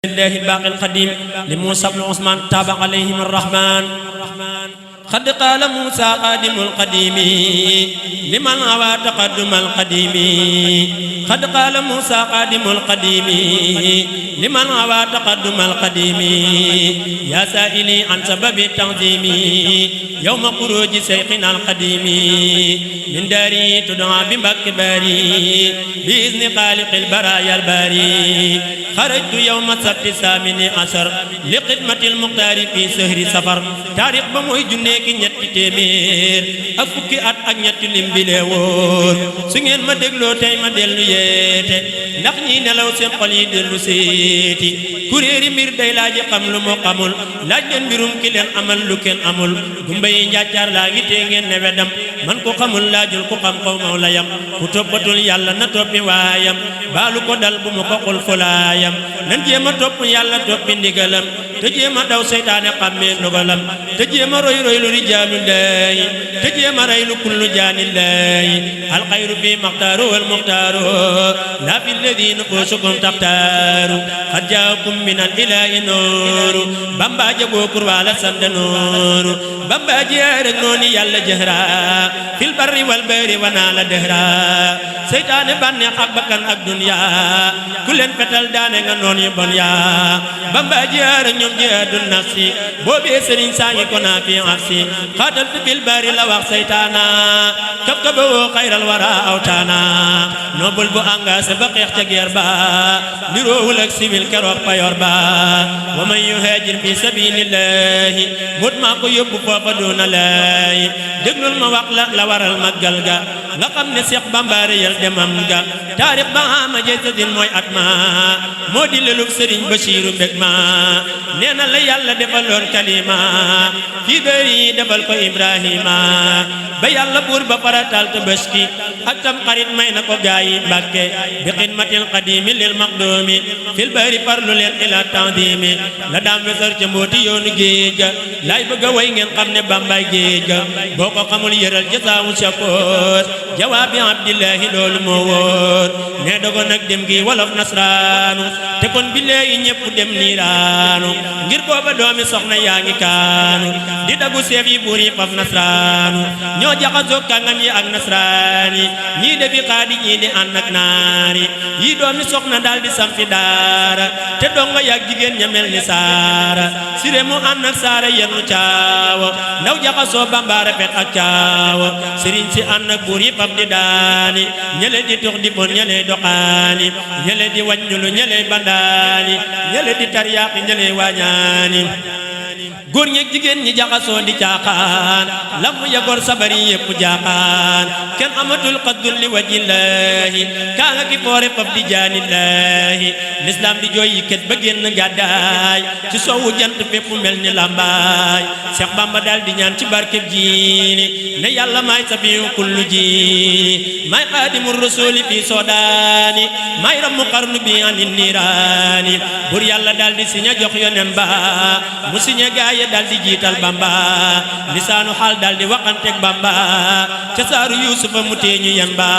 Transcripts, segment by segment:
الله الباقي القديم لموسى بن عثمان تاب عليهم الرحمن قد قال موسى قادم القديم لمن هوى تقدم القديم قد قال موسى قادم القديم لمن هوى تقدم القديم يا سائلي عن سبب التعظيم يوم خروج شيخنا القديم من داري تدعى بمكباري بإذن خالق البرايا الباري خرجت يوم السبت الثامن عشر لخدمة المختار في شهر سفر تاريخ بموي جنيك ñetti téeméer ak fukki at ak ñetti lim bi lee wóor su ngeen ma dégloo tey ma dellu yeete ndax ñi nelaw seen xol yi dellu seeti kuréeri mbir day laaji xam lu mu xamul laaj leen mbirum ki leen amal lu kenn amul gumba yi njàccaar laa ngi tee ngeen ne wedam man ko xamul laajul ku xam xaw maw la yam ku toppatul yàlla na toppi waayam baalu ko dal bu mu ko xul fulaayam nan jéem a topp yàlla toppi ndigalam te jéem a daw seytaane xàmmee ndogalam te jéem a roy roy lu rijaalullaahi te jéem a rey lu kullu jaanillaahi alxayru fi maxtaaru wal muxtaaru laa fi lladi nufuusukum taxtaaru xad jaakum min al ilaahi nooru bamba jagoo kurwaala sanda nooru bamba jeex rek noonu yàlla jëhra fil barri wal bahri wa naa la dëhra seytaane bànneex ak bakkan ak dunya ku leen fetal daane nga noon yu bon yaa bamba jeex rek ñoom jihaadun nafsi boobee sëriñ saa ngi ko naa fi aksi xaataltu fil bari la wax seytaana kab kaba woo xayral wara awtaana noobul bu engagé ba xeex ca guerre ba niroowul ak civil keroog payor ba wa man yuhaajir fi sabilillahi mut maa ko yóbbu foofa doona lay déglul ma wax la waral màggal ga nga xam ne Seex Bamba yal demam ga taarix ba ama jeysatin mooy at ma moo di lelug sëriñ Basiiru mbég ma nee na la yàlla defaloon kalima fii dëri defal ko Ibrahima ba yàlla buur ba faratal Tabaski ak tam xarit may na ko gaayi Mbàkke bi xidmatil qadimi lil maqdumi fil bari farlu leen ila tandimi la daam wesar ca mbooti yoonu géej ga laay bëgg a way ngeen xam ne Bambaay géej ga boo ko xamul yëral jasaawu shakoor jawaabi abdillahi loolu moo wóor ne dogo nag dem gi wolof nasraanu te kon bi léegi ñëpp dem niiraanu ngir booba doomi soxna yaa ngi kaanu di dagu seef yi buur yi faf nasraanu ñoo jaxasoo kàngam yi ak nasraani ñii defi xaadi ñii di ànd ak naari yii doomi soxna daal di sampi daara te dongo yak jigéen ña mel ni saara sire mu ànd ak saara yennu caawo ndaw jaxasoo Bamba rafet ak caawo sëriñ si ànd ak buur yi faf di daani ñele di tux di bon ñele doxaani ñele di wàññulu ñele bandaani ñele di taryaaqi ñele waañaani góor ñeeg jigéen ñi jaxasoo di caaxaan lam yagor sabari yépp jaaxaan kenn amatul qaddul li wajillaahi kaa nga ki foore faf di jaanillaahi lislaam di jooy yi ket ba génn gàddaay ci soowu jant fépp mel ni lambaay Seex Bamba daal di ñaan ci barkeb jiini ne yàlla maay safiyu kullu jiini maay xaadimu rasuuli fi soodaani maay rammu xarnu bi anin niiraani bur yàlla daal di siña jox yonen ba mu siña gaay dal di jiital Bamba lisaanu xaal dal di waxanteeg Bamba ca saaru Yuusufa mu teeñu yan ba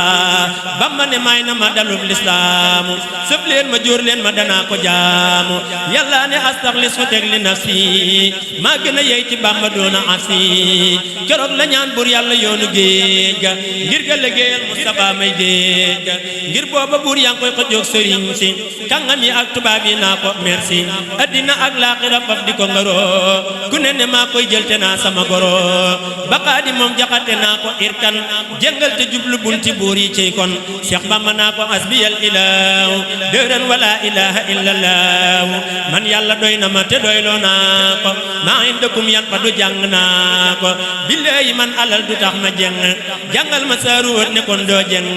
Bamba ne may na ma dalub lislaamu sëf leen ma jóor leen ma danaa ko jaamu yàlla ne astaxlis fu teg li nafsi maa gën a yey ci Bamba doona asi keroog la ñaan bur yàlla yoonu géej ga ngir ga liggéeyal Mustafa may géej ga ngir booba buur yaa ngi koy xëjoog sëriñ si kàngam yi ak tubaab yi naa ko merci addina ak laaxira faf di ko ngaroo ku ne ne maa koy jël te naa sama goro baqaadi moom jaxate naa ko irkan jëngal te jublu bunti buur yi ciy kon Seex Bamba naa ko asbiyal ilaahu dëran wala ilaha illallahu man yàlla doy na ma te doyloo naa ko maa indakum yan fa du jàng naa ko billaahi man alal du tax ma jeng jàngal ma saaruwat ne kon doo jeng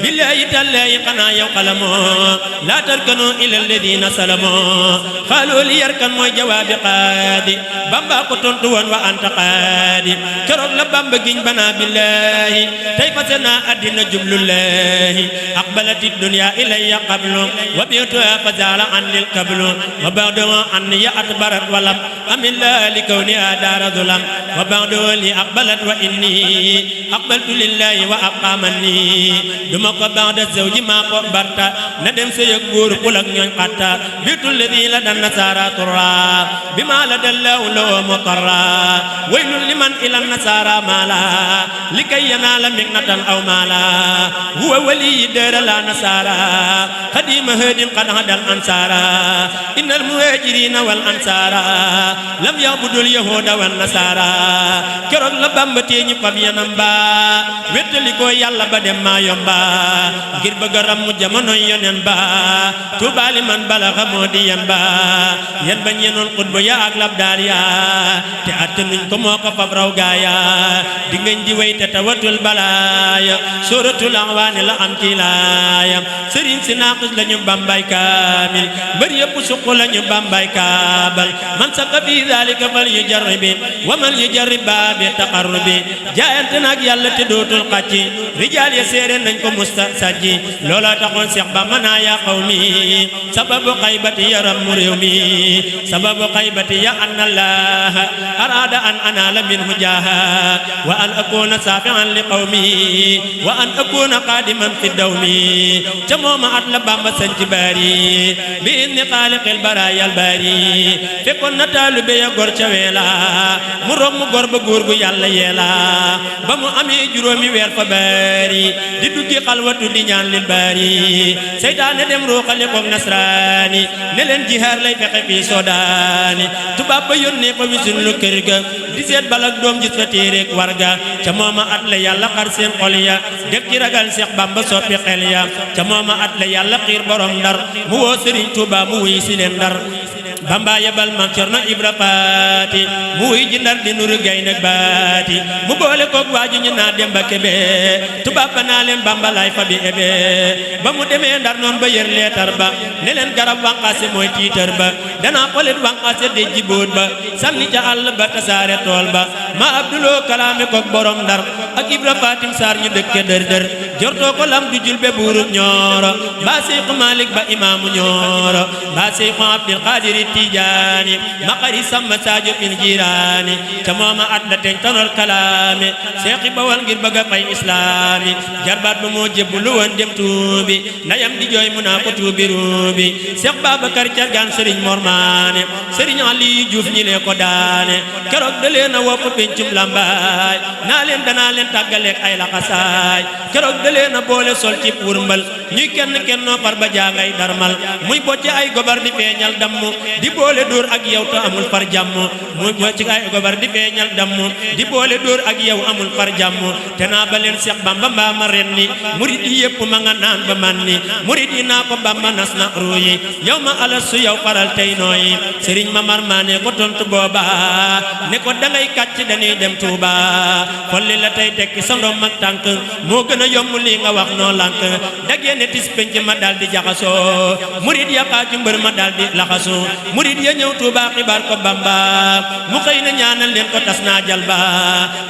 billaahi tallaahi xanaa yow xalamoo laa tarkanu ilal ladina salamoo xaaloo li yarkan mooy jawaabi qaadi bamba ko tontu woon wa anta qadim keroog la bamba giñ bana billahi tey fase naa addina jublullahi aqbalati dunya ilayya qablu wa bi'tuha fazala an lil qablu wa ba'du an ya atbarat walam amilla li kawni adara dhulam wa ba'du li aqbalat wa inni aqbaltu lillahi wa aqamani duma ko ba'da zawji ma ko barta na dem sey ak góor kul ak ñooñ xatta bitul ladhi la dan nasara turra bima la dallahu law mutarra waylun liman ila nasara mala likay yanala mignatan aw mala huwa wali dara la nasara qadim hadin qad hadal ansara innal muhajirina wal ansara lam yabudu al yahuda wan nasara keroog la bamba teñu fab yanam ba wetali ko yalla ba dem ma yomba ngir bëgg ram mu jamono yonen ba tubali man balagha modiyan ba yan bañ yenoon xutba ya ak labdar ya te attanuñ ko moko fab raw gaaya di ngeen di way te tawatul balaya suratul anwani la am ci laaya sëriñ si naqis lañu bambay kamil bër yëpp suq lañu bambay kabal man saka fi zalika fal yujarribi wa man yujarrib bi taqarrubi jaayante nak yàlla te dootul xacci rijal ya seere nañ ko musta sajji loola taxoon Seex Bamba naa ya qawmi sababu xaybati yaram mu réew mi sababu xaybati ya anna Allah arada an anala minhu jaha wa an akuna safi'an li qawmi wa an akuna qadiman fi dawmi ca mooma at la Bamba sanc bari bi inni xaaliqil barayal bari fekkoon na taalube ya gor ca weela mu rom mu gor ba góor gu yàlla yeela ba mu amee juróomi weer fa bari di duggi xalwatu di ñaan lil bari seytaane dem ruuxale koog nasraani ne leen jihaar lay fexe fii sodaani tubaab ba yónnee fa wisul lu kër ga di seet balak doom gis fa téereek warga ca mooma at la yàlla xar seen xol ya def ci ragal Seex Bamba soppi xel ya ca mooma at la yàlla xiir borom Ndar mu woo Sëriñ Tuubaa mu wuy si leen Ndar Bamba yebal Maam Cerno Ibra Faati mu wuy ji Ndar di nuru gaynde baati mu boole koog waaju ñu naa Demba Kebe tubaab ba naa leen Bamba lay fa bi ebe ba mu demee Ndar noon ba yër leetar ba ne leen garab wanqaase mooy tiitar ba danaa xolit wanqaase de jiboot ba sànni ca àll ba tasaare tool ba ma Abduloo kalaame koog borom Ndar ak Ibra Fatim Saar ñu dëkke dër dër jortoo ko lam du julbe buurub Ñooro mbaa Seyxu Malik ba imaamu Ñooro mbaa Seyxu Abdul Qadir Tijaani maqari sama Sadio fil jiraani ca mooma at la teñ tonor kalaame Seexi Bawal ngir bëgg a fay islaami jarbaat ba moo jébbalu woon dem tuubi ndayam di jooy mu naa ko tuubi ruubi Seex Babakar Cargaan Sëriñ Mor Maane Sëriñ Ali Juuf ñi lee ko daane keroog da leen a wopp pencum lambaay naa leen danaa leen tàggaleek ay laxasaay keroog da leen a boole sol ci wurmbal ñuy kenn kennoo far ba jaangay darmal muy bocce ay gobar di feeñal dammu di boole dóor ak yow te amul far jàmm muy bocce ay gobar di feeñal dammu di boole dóor ak yow amul far jàmm te naa ba leen Seex Bamba mbaa ma ren ni murid yi yépp ma nga naan ba man ni murid yi naa ko Bamba nas na ruuyi yow ma alas su yow faral tey nooyi Sëriñ Mamar Maane ko tontu booba ne ko dangay kàcc dañuy dem Tuuba folli la tey tekki sa ndom ak tànk moo gën a yomb lii nga wax noo lànk dagee ne tis penc ma dal di jaxasoo murid ya xaaju mbër ma dal di laxasu murid ya ñëw Tuuba xibaar ko Bamba mu xëy na ñaanal leen ko tas naa jal ba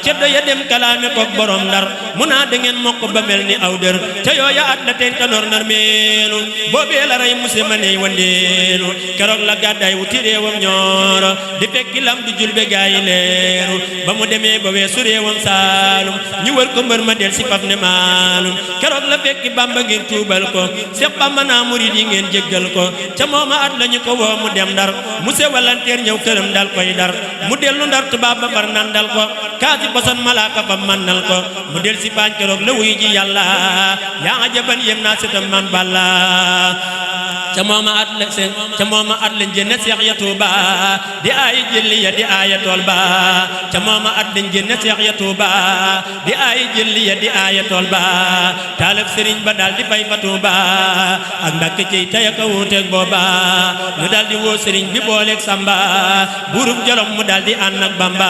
ceddo ya dem kalaame koog borom Ndar mu naa da ngeen mokk ba mel ni aw dër te yooya at la teen kanoor nar meelu boobee la rey muse ma ney wandeelu keroog la gàddaay wuti réewam Ñooro di fekki lam du julbe gaayi leeru ba mu demee ba weesu réewam Saalum ñu wër ko mbër ma del si faf ne maalum keroog la fekki Bamba ngir tuubal ko Seex Bamba naa murid yi ngeen jéggal ko ca mooma at lañu ko woo mu dem Ndar mu se walanteer ñëw këram dal koy dar mu dellu Ndar tubaab ba far nandal ko kaasi poson malaaka fa mannal ko mu del si baañ keroog la wuy ji yàlla yaa ajaban yem naa setam man balla ca mooma at lañ génne Seex ya Tuuba di aaya jëlli ya di aaya tool ba ca mooma at lañ génne Seex ya Tuuba di aaya jëlli ya di aaya tool ba taalab sëriñ ba daal di fay fa Tuuba ak Mbàkke ciy tey ak a wuuteeg booba ñu daal di woo sëriñ bi booleeg Samba buurub Jolof mu daal di ànd ak Bamba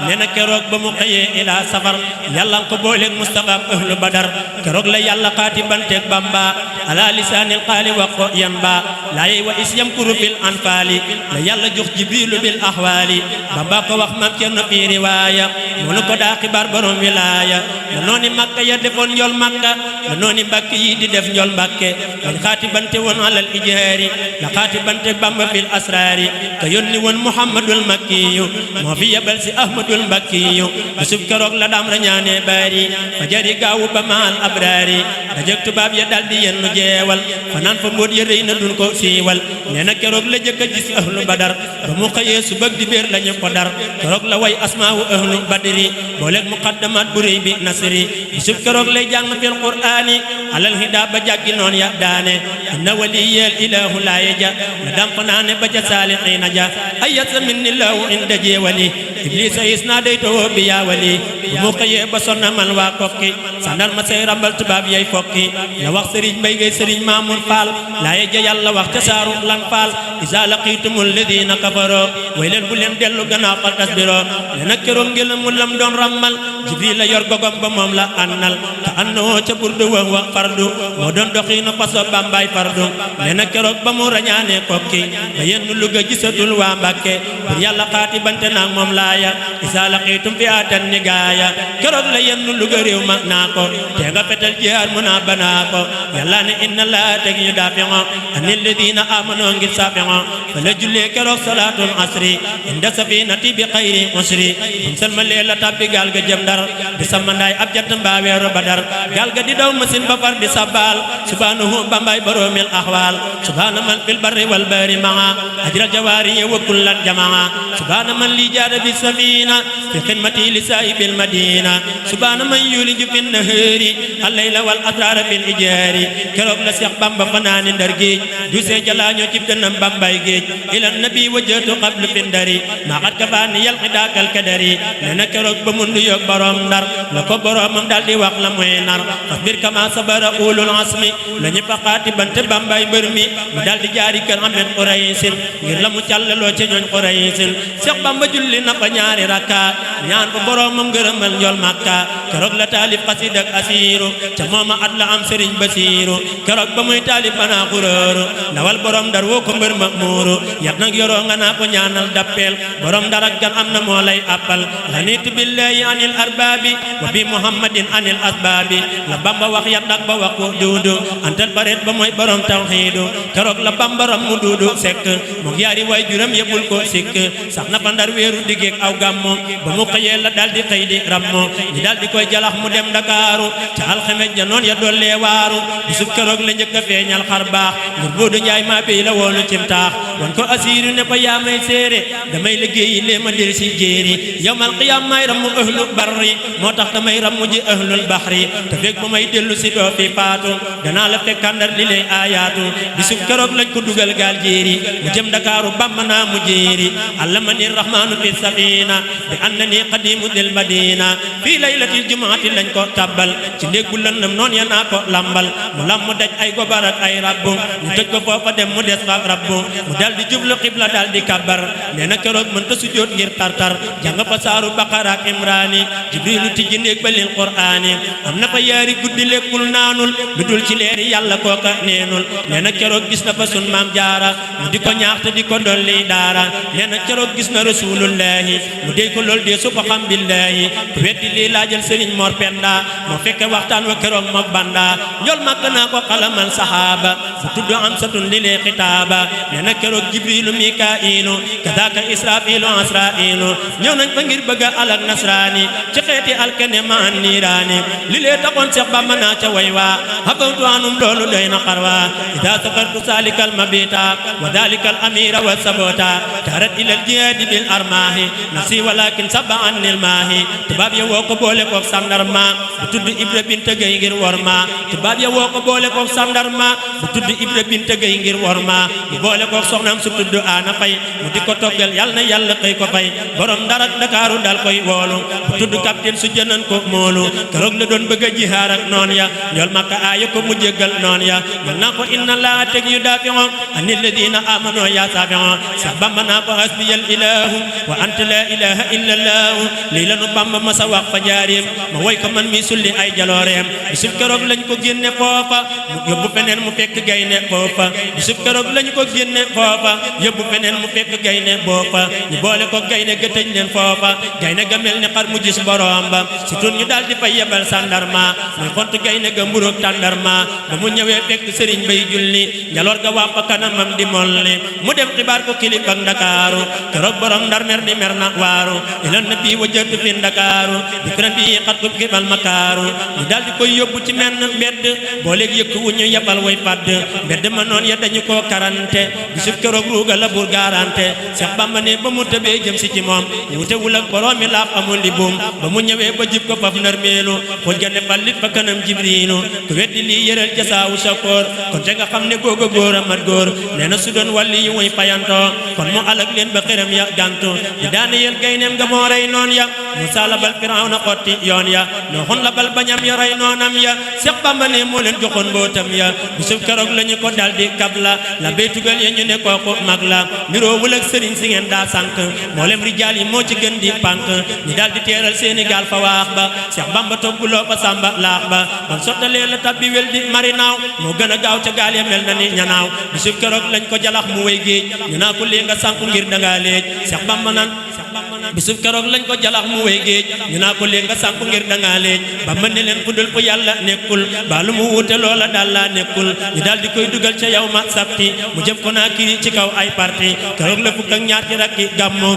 nee na keroog ba mu xëyee ila safar yàlla ko booleeg Mustafa ak ahlu Badar keroog la yàlla xaati banteeg Bamba ala lisaanil xaali wax ko yan ba laay wa is yamkuru bil anfaali la yàlla jox jibrilu bil ahwaali Bamba ko wax mam Cerno fi riwaaya mënu ko daa xibaar borom wilaaya la nooni Makka ya defoon njol Makka la nooni Mbàkke yi di def njol Mbàkke lañ xaati bante woon alal ijhaari la xaati bante Bamba fil asraari ka yónni woon Muhammadul Makkiyu moo fi yebal si Ahmadul Mbakkiyu bisub keroog la daam rañaane bari fa jari gaawu ba maal abraari dajëg tubaab ya daldi yennu jeewal fanaan fa mbóot ya rëy na dun ko siiwal nee na keroog la jëkk a gis ahlu badar ba mu xëyee su bëgg di béer lañu ko dar keroog la way asmaawu ahlu badri booleeg muqaddamat bu rëy bi nasri bisub keroog lay jàng fil qur'aani alal hida ba jàggi noon ya daane inna waliyal ilahu laaye ja la dam fanaane ba ca saalihiina ja ayasa minni lahu inda jeewali iblisa is naa day too bi yaa wali bu mu xëyee ba sonna man waa kokki sandar ma say rambal tubaab yay fokki la wax sëriñ mbay gay sëriñ Maamun Faal laaye ja yàlla wax ca saaru lan faal isa laqitumul ladina kafaro way leen bu leen dellu gannaaw fal tasbiro le na keroog ngela mu lam doon rammal jibril la yor gogom ba moom la annal te annoo ca burdu wa fardu moo doon doxiinu faso bambaay fardu le na keroog ba mu rañaane kokki ba yenn Luga gisatul waa Mbàkke pour yàlla xaati bante naag moom laaya isa laqitum fi atan ni gaaya keroog la yenn Luga réew ma naa ko te nga fetal jihaar mu naa banaa ko yàlla ne inna laa teg ñu daafiŋo anil ladina amanoo ngir saafiŋo fa la jullee keroog salaatul asri inda safinati bi xayri usri um salma leela tabbi gaal ga jëm Ndar di sama ndaay ab jant mbaa weeru Badar gaal ga di daw masin ba far di sabbaal subhanahu bambaay boroomil axwaal subhana man fil barri wal bahri maa ajral jawaari wa kullan jamaa subhana man li jaada bi safina fi xidmati li saahibil madina subhana man yuliju fi nahari allayla wal asrara fil ijaari keroog la Seex Bamba fanaani Ndar géej du see jalaañoo cib dënam Bambay géej ila nabi wajjatu qablu fi ndari maa xat kafaani yal xidaakal kadari nee na keroog ba mu nuyoog borom Ndar la ko boromam daal di wax la muy nar fasbir kama sabara ulul asmi la ñu fa xaati bante Bambay mbër mi mu daal di jaari kër Ahmed Quraysin ngir la mu càllaloo ci ñooñ Quraysin Seex Bamba julli na fa ñaari rakka ñaan ko boromam ngërëmal njol Makka keroog la taalif xasid ak asiiru ca mooma at la am Sëriñ Basiiru keroog ba muy taalif banaa xuróoru ndawal borom Ndar woo ko mbër ma muuru yat nag yoroo nga naa ko ñaanal dappeel borom Ndar ak gan am na moo lay appal ganitu billahi anil arbaabi wa bi muhammadin anil asbaabi la Bamba wax yat nag ba wax ko duudu antal baret ba mooy borom tawxiidu keroog la Bamba ram mu duudu sekk mu yaari way juram yebul ko sikk sax na fa Ndar weeru diggeek aw gàmmu ba mu xëyee la dal di xëy di rammu ñi dal di koy jalax mu dem Ndakaaru ca alxames ja noon ya dollee waaru bisub keroog la njëkk a feeñal xar baax ngir Boodu Njaay maa béy la woonu cim taax wan ko asiiru ne ko yaa may séere damay liggéeyi lee ma del si jéeri yawmal qiyaam may rammu ahlu barri moo tax damay rammu ji ahlul baxri te fekk ba may dellu si doo fi faatu danaa la fekk Ndar li lay aayaatu bisub keroog lañ ko dugal gaal jéeri mu jëm Ndakaaru Bamba naa mu jéeri allamani rahmaanu fi safina bi annani qadimu dil madina fii laylatil jumaati lañ ko tabbal ci néeg bu lëndëm noon ya naa ko lambal mu lam mu daj ay gobar ak ay rabbu ñu tëj ko foofa dem mu des fa rabbu mu dal di jublu xibla dal di kabbar nee na keroog mënta sujjóot ngir tartar jàng fa saaru Baqara ak Imraani Jibriilu tijji néeg ba lil Qur'aani am na fa yaari guddi lekkul naanul lu dul ci leeri yàlla kooka neenul nee na keroog gis na fa sun maam jaara mu di ko ñaax te di ko dolli daara nee na keroog gis na rasulullahi mu dey ko lool dee su ko xam billahi te weddi lii laajal Sëriñ Mor Penda moo fekke waxtaan wa keroog mook banda njol màkk naa ko xalamal saxaaba bu tudd am satun li lee xitaaba nee na keroog Jibriilu Mikaa'ilu kazaaka Israafiilu Asraa'ilu ñëw nañ fa ngir bëgga alak nasraani ci xeeti alkene ma an niiraani li lee taxoon Seex Bamba naa ca way waa habawtu anum loolu doy na xarwa idaa sakartu saalikal mabita wa dalikal amira wa sabota tarat ilal jihaadi bil armaahi nafsi walakin saba annil maahi tubaab ya woo ko boole kook sandarma bu tudd Ibra Binta Gay ngir wor ma tubaab ya woo ko boole kook sandarma bu tudd Ibra Binta Gay ngir wor ma bu boole kook soxnaam su tudd Aana Fay mu di ko toggal yal na yàlla xëy ko fay borom Ndar ak Ndakaaru dal koy woolu bu tudd capitaine su jënan ko moolu keroog la doon bëgg a jihaar ak noon ya ñool Makka aaya ko mu jéggal noon ya man naa ko inna laa teg yu daafi'u anil ladina amanu ya saafi'u sax Bamba naa ko hasbiyal ilahu wa anta la ilaha illa allah lii la nu Bamba masa wax fa njaareem ma woy ko man mi sulli ay jalooreem bisub keroog lañ ko génne foofa mu yóbbu feneen mu fekk gaynde foofa bisub keroog lañ ko génne foofa yóbbu feneen mu fekk gaynde boofa ñu boole ko gaynde ga tëj leen foofa gaynde ga mel ni xar mu gis borom ba si tun ñu daal di fay yebal sandarma muy xont gaynde ga mburoog tàndarma ba mu ñëwee fekk sëriñ bay julli njaloor ga wàpp kanamam di molli mu dem xibaar ko kilib ak Ndakaaru keroog borom Ndar mer di mer na waaru ilan na bii wajjatu fi Ndakaaru dikran bi xat ko kibal makaaru ñu daal di koy yóbbu ci menn mbedd boo léegi yëkk wu ñu yebal way padd mbedd ma noon ya dañu koo karante bisub keroog ruuga la bur garante Seex Bamba ne ba mu tëbee jëm si ci moom wute wul ak boroomi laaf amul li buum ba mu ñëwee ba jib ko faf nar meelu xoj ga ne fallit fa kanam Jibriilu ku weddi lii yëral jasaawu sakoor kon te nga xam ne googa góor a mat góor nee na su doon wàlli yu muy fayantoo kon mu alak leen ba xiram ya gantu di daana yel gayneem nga moo rey noon ya Musaa labal Firawna xotti yoon ya Nooxun labal bañam ya rey noonam ya Seex Bamba ne moo leen joxoon mbootam ya bisub keroog lañu ko daldi kabla la bay tugal ya ñu ne kooku mag la niroowul ak sëriñ si ngeen daa sànk mboolem rijaal yi moo ci gën di pànk ñu daldi teeral seeni gaal fa waax ba Seex Bamba togguloo fa sàmba laax ba bam sottalee la tabbi wel di marinaaw moo gën a gaaw ca gaal ya mel na ni ñanaaw bisub keroog lañ ko jalax mu wéy géej ñu naa ko lii nga sànku ngir dangaa léej Seex Bamba nan bisub keroog lañ ko jalax mu wéy géej ñu naa ko léegi nga sànku ngir dangaa léej ba mën ne leen fudul fu yàlla nekkul ba lu mu wuute loola daal laa nekkul ñu daal di koy dugal ca yow ma sabti mu jëm ko naa kiri ci kaw ay parti keroog la fukk ak ñaar ci rakki gàmmu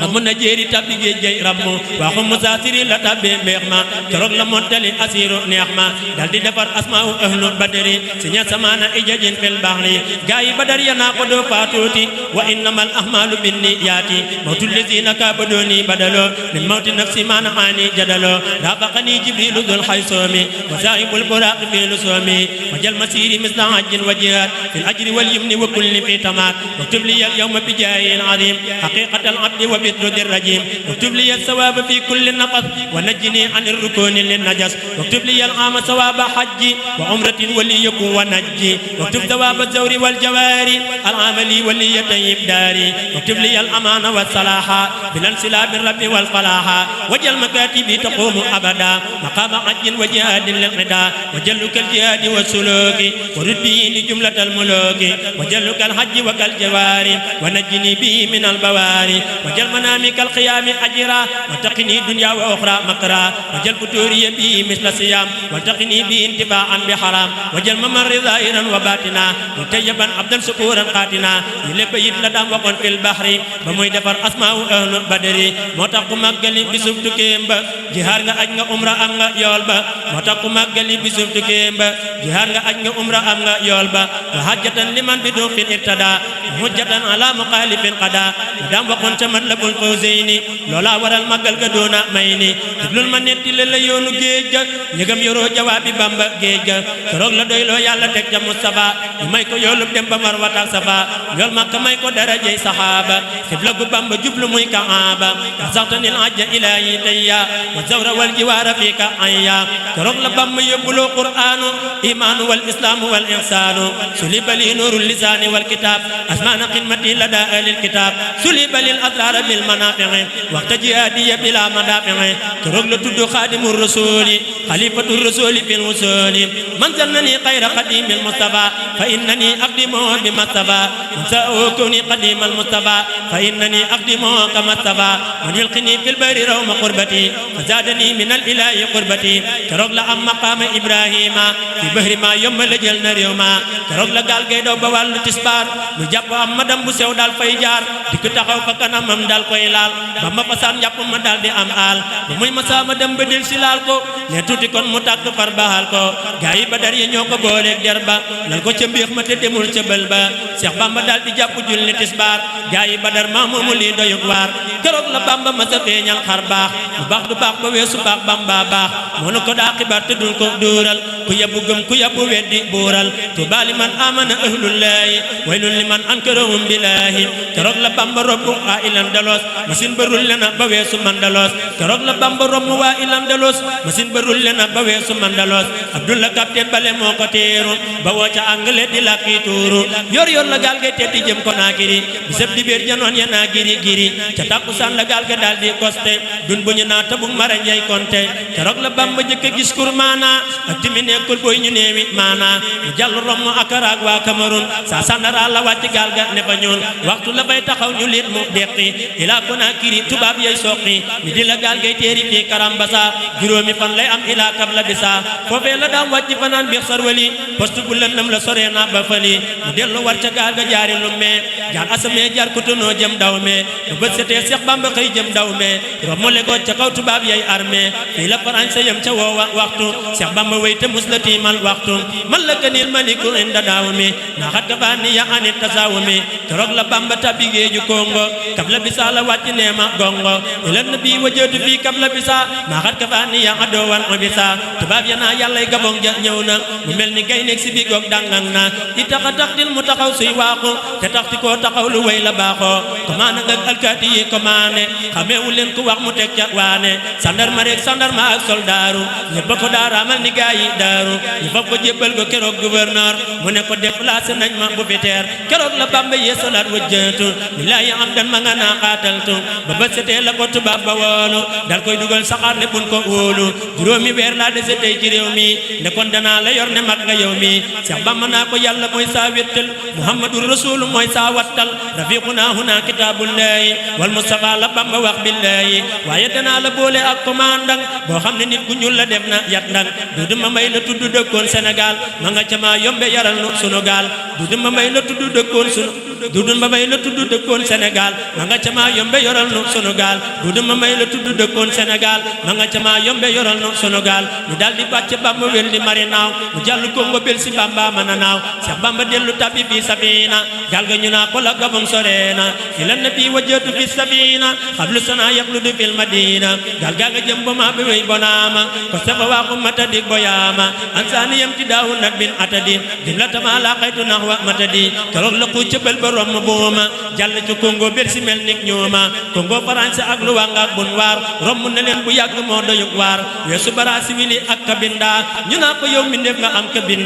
ramu na jéeri tabbi géej jay rammu waxu musaasiri la tabbee mbeex ma keroog la montali asiru neex ma daal di defar asmaahu ahlu badri si ña samaana ijajin fil bahri gaa yi badar ya naa ko doo faatuuti wa innamal ahmaalu binniyaati mawtul lazina بدوني بدلو من موت نفسي ما نعاني جدلو رافقني جبريل ذو الخيصوم وسائب البراق في لسومي وجل مسير مثل عج وجهاد في الأجر واليمن وكل في تمات واكتب لي اليوم بجاه العظيم حقيقة العبد وبالرد الرجيم واكتب لي الثواب في كل نفس ونجني عن الركون للنجس واكتب لي العام ثواب حجي وعمرة وليكون ونجي واكتب ثواب الزور والجواري العملي وليتيب داري واكتب لي الأمان والصلاح بالانسلاب الرب والفلاح وجل مكاتبي تقوم أبدا مقام عج وجهاد للقضاء وجلك الجهاد والسلوك ورد به لجملة الملوك وجلك الحج وكالجواري ونجني به من البواري وجل منامك القيام أجرا وتقني دنيا وأخرى مكرا وجل فتوري به مثل الصيام وتقني به انتفاعا بحرام وجل ممر ظاهرا وباطنا متيبا عبدا شكورا قاتنا يلبيت لدام وقن في البحر بموي دفر أسماء أهل badari moo tax ku màggali bisub tukkeem ba jihaar nga aj nga umra am nga yool ba moo tax ku màggali bisub tukkeem ba jihaar nga aj nga umra am nga yool ba wa hajjatan liman bi duxin irtada hujjatan ala muxaalifin qada daam waxoon ca Matlabul Fawzayni loola waral màggal ga doona may ni déglul ma netti la yoonu géej ga ñëgam yoroo jawaabi Bamba géej ga keroog la doyloo yàlla teg ca Mustafa ñu may ko yoolub dem ba Marwa ak Safa yool Makka may ko darajey saxaaba xibla gu Bamba jublu muy Kaaba saxtani al-hajja ilaahi tayya wa zawra wal jiwaara fika ayya keroog la Bamba yóbbuloo qur'aanu imaanu wal islaamu wal ihsaanu suliba li nuurul lisaani wal kitaab asmaana xidmati lada ahlil kitaab suliba lil asraar bil manaafi'i waxta jihaadiya bila madaafi'i keroog la tudd xaadimu rasuuli xalifatu rasuuli fil wusuuli man zannani xayra xadimil Mustafa fa innani aqdimu bi Mustafa man sa'u kawni qadimal Mustafa fa innani aqdimu kama Mustafa man yulqini fil bahri rawma qurbati fazadani min al ilahi qurbati keroog la am maqaama Ibrahima fi bahri ma yomba la jël na réew ma keroog la gaal gay daw ba wàllu tisbaar lu jàpp am madam bu sew daal fay jaar dikk taxaw fa kanamam daal koy laal ba ma fasaan jàpp ma daal di am aal ba muy masaa ma dem ba del si laal ko ne tuuti kon mu tàkk far baal ko gaa yi Badar yi ñoo ko booleeg der ba lal ko ca mbiix ma te demul ca bël ba Seex Bamba daal di jàpp julli tisbaar gaa yi Badar maa moomu lii doyug waar keroog la Bamba ma sa feeñal xar baax bu baax du baax ba weesu baax Bamba baax monu ko daa xibaar te dul ko dóoral ku yebbu gëm ku yebbu weddi buural tuuba liman amana ahlullahi waylun liman ankarahum billahi keroog la Bamba robbu waa ilan dalos masin ba rulle na ba weesu mandalos keroog la Bamba robbu waa ilan dalos masin ba rulle na ba weesu mandalos Abdullah capitaine bale moo ko teeru ba woo ca anglais di lakki tuuru yor yor la gaal ga teddi jëm ko naakiri bisab di béer janoon ya naa giri giri ca takkusaan la gaal ga daal di koste dun bu ñu naa tabug mara njay konte keroog la Bamba jëkk a gis kurmaana ak timi nekkul boy ñu neewi maana mu jàll romb akaraag waa Cameroun saa sandara la wàcc gaal ga ne fa ñuul waxtu la fay taxaw ñu lit mu deqi ilaa Konaakiri tubaab yey soqi mi di la gaal gay teeri fii Karambasa juróomi fan lay am ilaa Kabla Bisa foofee la daam wàcc fanaan biir sarwali poste bu lëndëm la sore na ba fali mu dellu war ca gaal ga jaari lumme jaar asame jaar Kotonou jëm daw me bu bët setee Seex Bamba xëy jëm daw me romole ko ca kaw tubaab yey armée fii la français yam ca woowa waxtu Seex Bamba wéy te mus la tiimal waxtu man la kanil maliku inda daaw mi naxat ka faa ni ya anit tasaawu mi keroog la Bamba tabbi géeju Congo Kabla Bisa la wàcc neema gongo ilan nabi wajëtu fii Kabla Bisa naxat ka faa ni ya adoowan o bisa tubaab ya naa yàllay gabong ja ñëw na mu mel ni gay nekk si bi goog dangang na di taxa taxtil mu taxaw suy waaxu te taxti koo taxaw lu way la baaxoo commande nga alkaati yi commandé xameewu leen ku wax mu teg ca waane sandarma rek sandarma ak soldaaru ñëpp ko daaraamal ni gaa yi daaru ñu fab ko jébbal ko keroog gouverneur mu ne ko déplacé nañ ma bu fi teer keroog la Bamba yeesalaat wajjatu lillaahi am dan ma nga naa xaataltu ba bët setee la ko tubaab ba woolu dal koy dugal saxaar ne bun ko wóolu juróomi weer laa dese tey ci réew mi ne kon danaa la yor ne mag nga yow mi Seex Bamba naa ko yàlla mooy saa wéttal Muhammadu Rasulu mooy saa wattal rafiquna huna kitaabullahi wal Mustafa la Bamba wax billahi waaye danaa la boole ak commandant boo xam ne nit ku ñuul la def na yat ndang Dudu ma may la tudd dëkkoon Sénégal ma nga ca maa yombe yaral nu sunu gaal Dudu ma may la tudd dëkkoon sunu Dudu ma may la tudd dëkkoon Sénégal ma nga ca maa yombe yoral nu sunu gaal Dudu ma may la tudd dëkkoon Sénégal ma nga ca maa yombe yoral nu sunu gaal ñu daal di bàcc Bamba wel di mari naaw mu jàll Congo bel si Bamba mën a naaw Seex Bamba dellu tabbi fi safina gaal ga ñu naa ko la gabam soreena ila nabi wajjatu fi safina xablu sana yaxludu fil madina gaal gaa nga jëm ba maa bi wey bonaama ko sefa waaxu matadi boyaama ansaani yam ti daawu nat bin atadi jumlatama la xaytu naxwa matadi keroog la ku cëbal ba romb booma jàll ci Congo bel si mel nik ñooma Congo français ak lu wanga ak bun waar romb na leen bu yàgg moo doyuk waar weesu bara siwili ak kabinda ñu naa ko yow mi ndef nga am kabin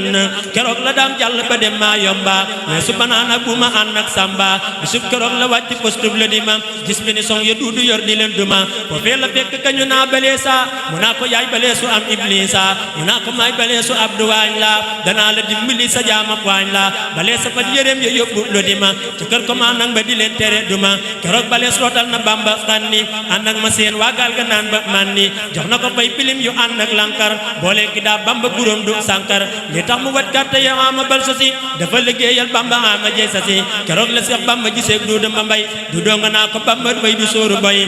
keroog la daam jàll ba dem maa yomba weesu banaana buuma ànd ak samba bisub keroog la wàcc postub la di ma gis bi ni song ya duudu yor di leen duma foofee la fekk ka ñu naa baleesa mu naa ko yaay baleesu am iblisa mu naa ko maay baleesu abdu waañ la danaa la dimbali sa jaamab waañ la baleesa fat yëreem ya yóbbu lo di ma ci kër ko maa nang ba di leen tere duma keroog balees rootal na Bamba xanni ànd ak ma seen waa gaal ga naan ba man ni jox na ko fay pilim yu ànd ak lankar boole ki daa Bamba buróom du sankar li tax mu wat gàtte ya ama bal sa si dafa liggéeyal Bamba ama jey sa si keroog la Seex Bamba gisee du dama mbay du doo nga naa ko Bamba bay du sóoru boy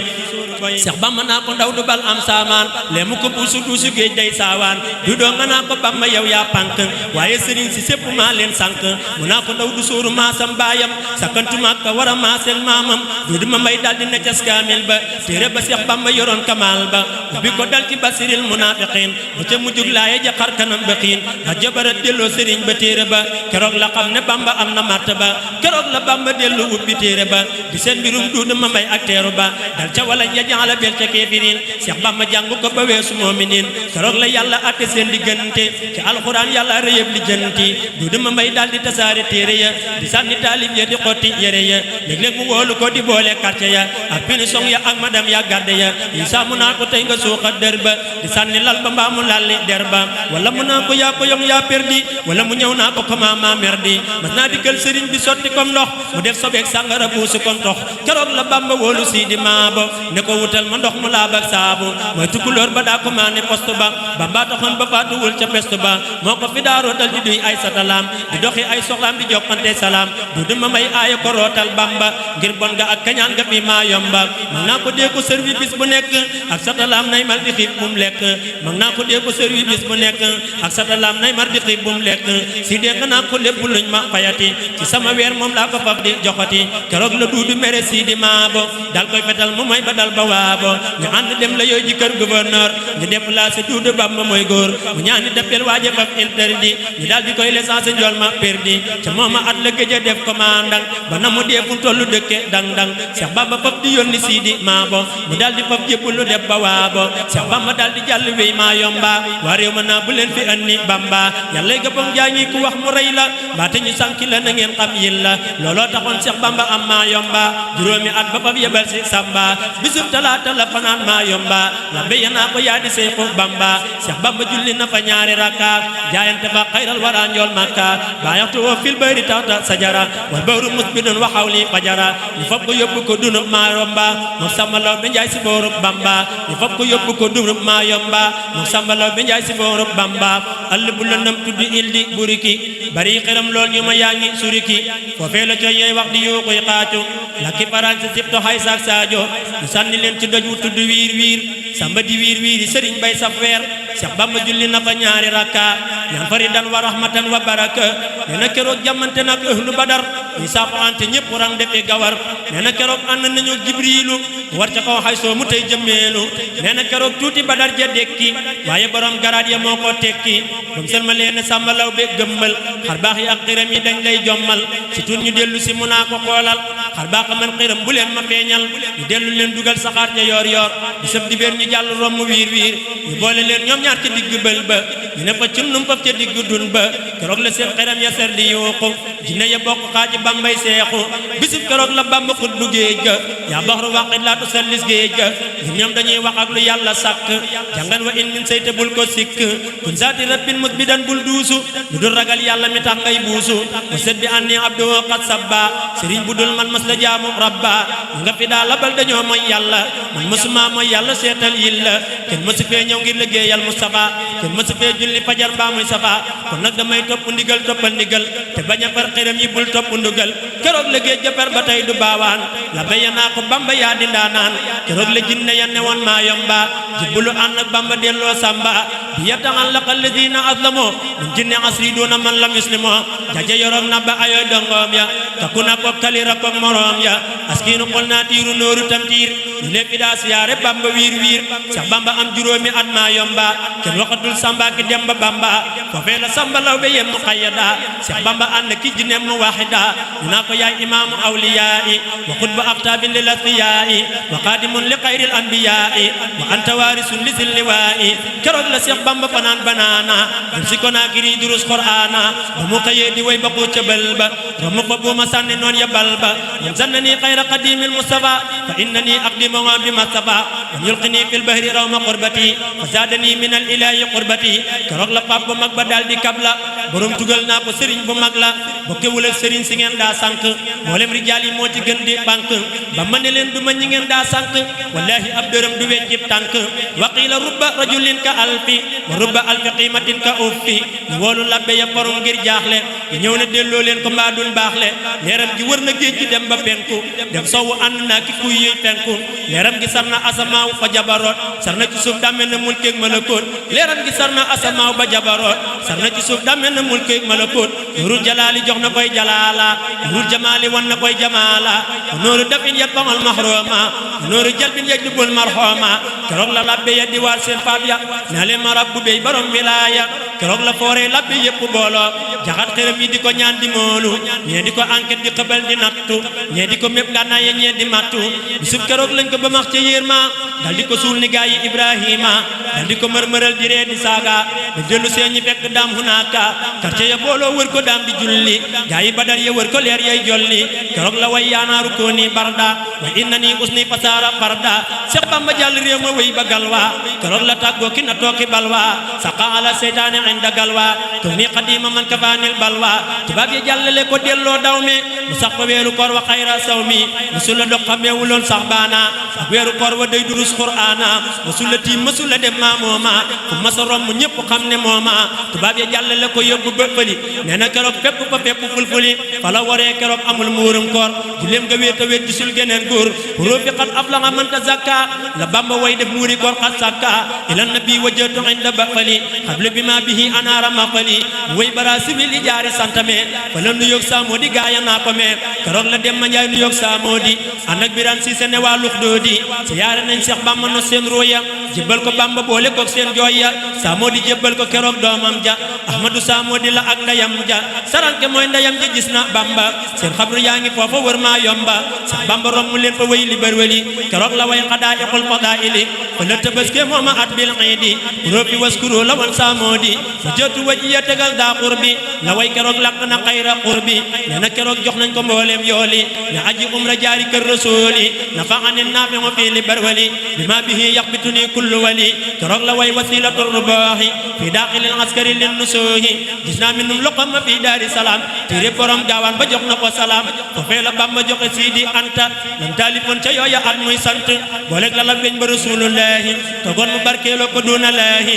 Seex Bamba naa ko ndaw du bal am saamaan lee mu ko buusu duusu géej day saawaan du doo nga naa ko Bamba yow yaa pànk waaye sëriñ si sépp maa leen sànk mu naa ko ndaw du sóoru maasam baayam sakkantumaak ka war a maasel maamam du duma mbay dal di necas kaamil ba téere ba Seex Bamba yoroon kamaal ba ubbi ko dal ci basiril munaafiqiin bu ca mujjug laaye ja xar kanam ba xiin a jabarat delloo sëriñ ba téere ba keroog la xam ne Bamba am na martaba keroog la Bamba dellu ubbi téere ba di seen mbirum du duma mbay ak teeru ba dal ca wala jaala bel ca kéefiriin Seex Bamba jàng ko ba weesu moominiin keroog la yàlla atte seen diggante ci alxuraan yàlla rëyëb li jënti du duma mbay daal di tasaare téere ya di sànni taalib ya di xotti yére ya léeg-léeg mu woolu ko di boole quartier ya ak finition ya ak madam ya garde ya yi saa mu naa ko tey nga suuxa dër ba di sànni lal ba mbaa mu lalli der ba wala mu naa ko yaa ko yong yaa perdi wala mu ñëw naa ko comment ma merdi mas naa dikkal sëriñ bi sotti comme ndox mu def sobeek sàngara buusu comme ndox keroog la Bamba woolu Sidi Maabo ne ko wutal ma ndox mu laab ak saabu mooy tukulóor ba daa ko maane poste ba Bamba taxoon ba faatuwul ca peste ba moo ko fi daa rootal di duy ay satalaam di doxi ay soxlaam di jokkante salaam du duma may aaya ko rootal Bamba ngir bon nga ak kañaan nga fi maa yomba mag naa ko dee ko servi bis bu nekk ak satalaam nay mar di xiif bu mu lekk mag naa ko dee ko servi bis bu nekk ak satalaam nay mar di xiif bu mu lekk si dee nga naa ko lépp luñ ma fayati ci sama weer moom laa ko faf di joxati keroog la duudu mere Sidi Maabo dal koy fetal mu may ba dal ba bawaabo ñu ànd dem la yooyu ji kër gouverneur ñu déplacé Duudu Bamba mooy góor mu ñaani deppel waaje faf interdit ñu daal di koy licencié njool ma perdi ca mooma at la gëj a def commandant ba na mu dee fu tollu dëkke dang dang Cheikh Bamba faf di yónni Sidi Maabo mu daal di faf jébbalu def bawaabo Cheikh Bamba daal di jàll wéy maa yomba waa réew ma naa bu leen fi andi Bamba yàlla gëppam jaañi ku wax mu rey la mbaate ñu sànki la na ngeen xam yil la looloo taxoon Cheikh Bamba am maa yomba juróomi at ba faf yebal si Samba bisub talaata la fanaan maa yomba la béya naa ko yaa di Seexu Bamba Cheikh Bamba julli na fa ñaari rakka jaayante fa xayral wara njool Makka baayaxtu woo fil bayri taxta sajara wal bawru musbidun wa xawli fajara ñu fab ko yóbbu ko dunub maa yomba mu sambalaw be njaay si boorub Bamba ñu fab ko yóbbu ko dunub maa yomba mu sambalaw be njaay si boorub Bamba all bu lëndëm tudd ildi buriki bari xiram lool ñu ma yaa ngi suriki foofee la coy yey wax di yuuxuy xaacu lakki paral si sibto xay saak saajo ñu sànni leen ci doj wu tudd wiir wiir samba di wiir wiir yi sëriñ bay saf weer Cheikh Bamba julli na fa ñaari rakka ñaan faridan wa rahmatan wa baraka nee na keroog jàmmante nag ahlu badar ñu saafante ñëpp rang defe gawar nee na keroog ànd nañu jibrilu war ca kaw xay soo mu tey jëmmeelu nee na keroog tuuti badar ja dekki waaye borom garaat ya moo ko tekki bam selma leen sàmbalaw be gëmmal xar baax yi ak xiram yi dañ lay jommal si tuut ñu dellu si mu naa ko xoolal xar baax man xiram bu leen ma feeñal ñu dellu leen dugal saxaar ja yoor yoor di sëb di béer ñu jàll romb wiir wiir ñu boole leen ñoom ñaar ca digg bël ba ñu ne fa cunnum faf ca digg dun ba keroog la seen xiram ya ser di yuuxu jinne ya bokk xaaji Bambay seexu bisub keroog la Bamba xut bu géej ga yaa baxru waqit laa tusallis géej ga ñun ñoom dañuy wax ak lu yàlla sàkk jàngan wa in min sayte bul ko sikk kun saati rabbin musbidan bul duusu lu dul ragal yàlla mi tax ngay buusu mu set bi anni abdu qad sabba sëriñ bu dul man mas la jaamu rabba ñu nga fi daa labal dañoo mooy yàlla man mësuma mooy yàlla seetal yilla kenn mësu fee ñëw ngir liggéeyal Mustafa kenn mësu fee julli fajar baa muy safa kon nag damay topp ndigal toppal ndigal te bañ a far xiram yi bul topp ndugal keroog la géej ja fer ba tey du baawaan la béya naa ko Bamba yaa di ndaanaan keroog la jinne ya ne woon maa yomba jibbulu ànd ak Bamba delloo samba bi yataxal laqal lazina aslamoo min jinne asri duna man lam yuslimo jaja yoroog na ba ayoy dongoom ya takku na ko kalira ko moroom ya askiinu xol naa tiiru nooru tam tiir ñu lépp daa siyaare Bamba wiir wiir sax Bamba am juróomi at maa yomba kenn waxatul samba ki demba Bamba foofee la samba law be yem mu xayyada sax Bamba ànd ki jinne mu waxida ñu naa ko yaay imaamu awliyaai wa xutba aqtaabin lil asfiyaai wa qaadimun li xayril anbiyaai wa anta waarisun li sil liwaai keroog la Seex Bamba fanaan banaana dem si ko naa kiri durus qur'aana ba mu xëyee di way ba ko ca bal ba romu fa buuma sànni noon ya bal ba man sannani xayra qadimil mustafa fa innani aqdimuhu bi mustafa man yulqini fil bahri rawma qurbati fa zaadani min al ilahi qurbati keroog la pap bu mag ba daal di kabla borom tugal naa ko sëriñ bu mag la bokkewul ak sëriñ si ngeen daa sànq mboolem rijaal yi moo ci gën di bank ba ma ne leen du ma ñi ngeen daa sànq wallahi ab dërëm du weccib tànk wa qiila rubba rajulin ka alfi wa rubba alfi qiimatin ka uffi ñu woolu labbe ya borom ngir jaaxle ñëw na delloo leen ko mbaa dul baaxle leeram gi wër na géej gi dem ba penku dem sowwu ànd naa ki kuy yuy penku leeram gi sar na asamaaw fa jabaroot sar na ci suuf dàmme na mulkeeg malakoot leeram gi sar na asamaaw ba jabaroot sar na ci suuf dàmme na mulkeeg malakoot nuurul jalaali jox na koy jalaala nuurul jamaali wan na koy jamaala nuuru dafin yat bangal mahrooma nuuru jalbin yajlubul marhooma keroog la labbe ya di waar seen faab ya naa leen ma rabbu bey borom wilaaya keroog la fooree labbe yépp booloo jaxat xërëm yi di ko ñaan di moolu ñee di ko enquête di xëbal di nattu ñee di ko mépp ngànnaay ya ñee di mattu bisub keroog lañ ko ba max ca yéer ma dal di ko suul ni gaa yi Ibrahima dal di ko mërmëral di ree di saaga ba dellu seen ñi fekk daam hunaaka quartier ya booloo wër ko daam di julli gaa yi Badar ya wër ko leer yay jolli keroog la way yaanaaru ko ni barda wa inna ni usni fasaara barda Seex Bamba jàll réew ma wéy ba galwa keroog la tàggoo ki na tooki balwa saqa ala seytaane inda galwa ko ni xadima man kafaanil balwa tubaab yi jàllale ko delloo daw me mu sax fa weeru koor wa xayra saw mi musula dog xameewuloon sax baana ak weeru koor wa day durus qur'aana musula tiim musula dem maa mooma fu masa romb ñépp xam ne mooma tubaab yi jàllale ko yóbbu ba fëli nee na keroog fépp fa fépp fulfuli fa la waree keroog amul muurum koor juleem nga wéet a wéet gisul geneen góor róofi xat af la nga mënta zakka la Bamba way def muuri koor xat sakka ila nabi wajjatu inda ba fali xable bi ma bihi anaara ma fali way bara sibili jaari santame fa la nuyoog Samodi gaaya naa ko mee keroog la dem ma njaay nuyoog Samodi ànd ak Biran Siise ne waa lux doodi siyaare nañ Seex Bamba no seen ruuya jébbal ko Bamba boole koog seen jooya Samodi jébbal ko keroog doomam ja Ahmadu Samodi la ak ndeyam ja saranke mooy ndeyam ja gis na Bamba seen xabru yaa ngi foofa wër maa yomba sax Bamba romb leen fa way li bërwëli keroog la way xadaa'iqul fadaa'ili fa la tabaske mooma at bil iidi róobi waskuru la wan Samodi fa jootu wajiya tegal daa qurbi la way keroog laq na xayra qurbi nee na keroog jox nañ ko mbooleem yooli ne aji umra jaari kër rasuuli nafaani naafi'u fii li barwali bima bihi yaxbituni kullu wali keroog la way wasilatu rubaahi fi daaqilil askari lin nusuuhi gis naa minum loqam fi daari salaam téere borom gaawaan ba jox na ko salaam foofee la Bamba joxe Sidi Anta lam taalifoon ca yooya at muy sant booleeg la la beñ ba rasulullahi togoon mu barkeeloo ko duuna laahi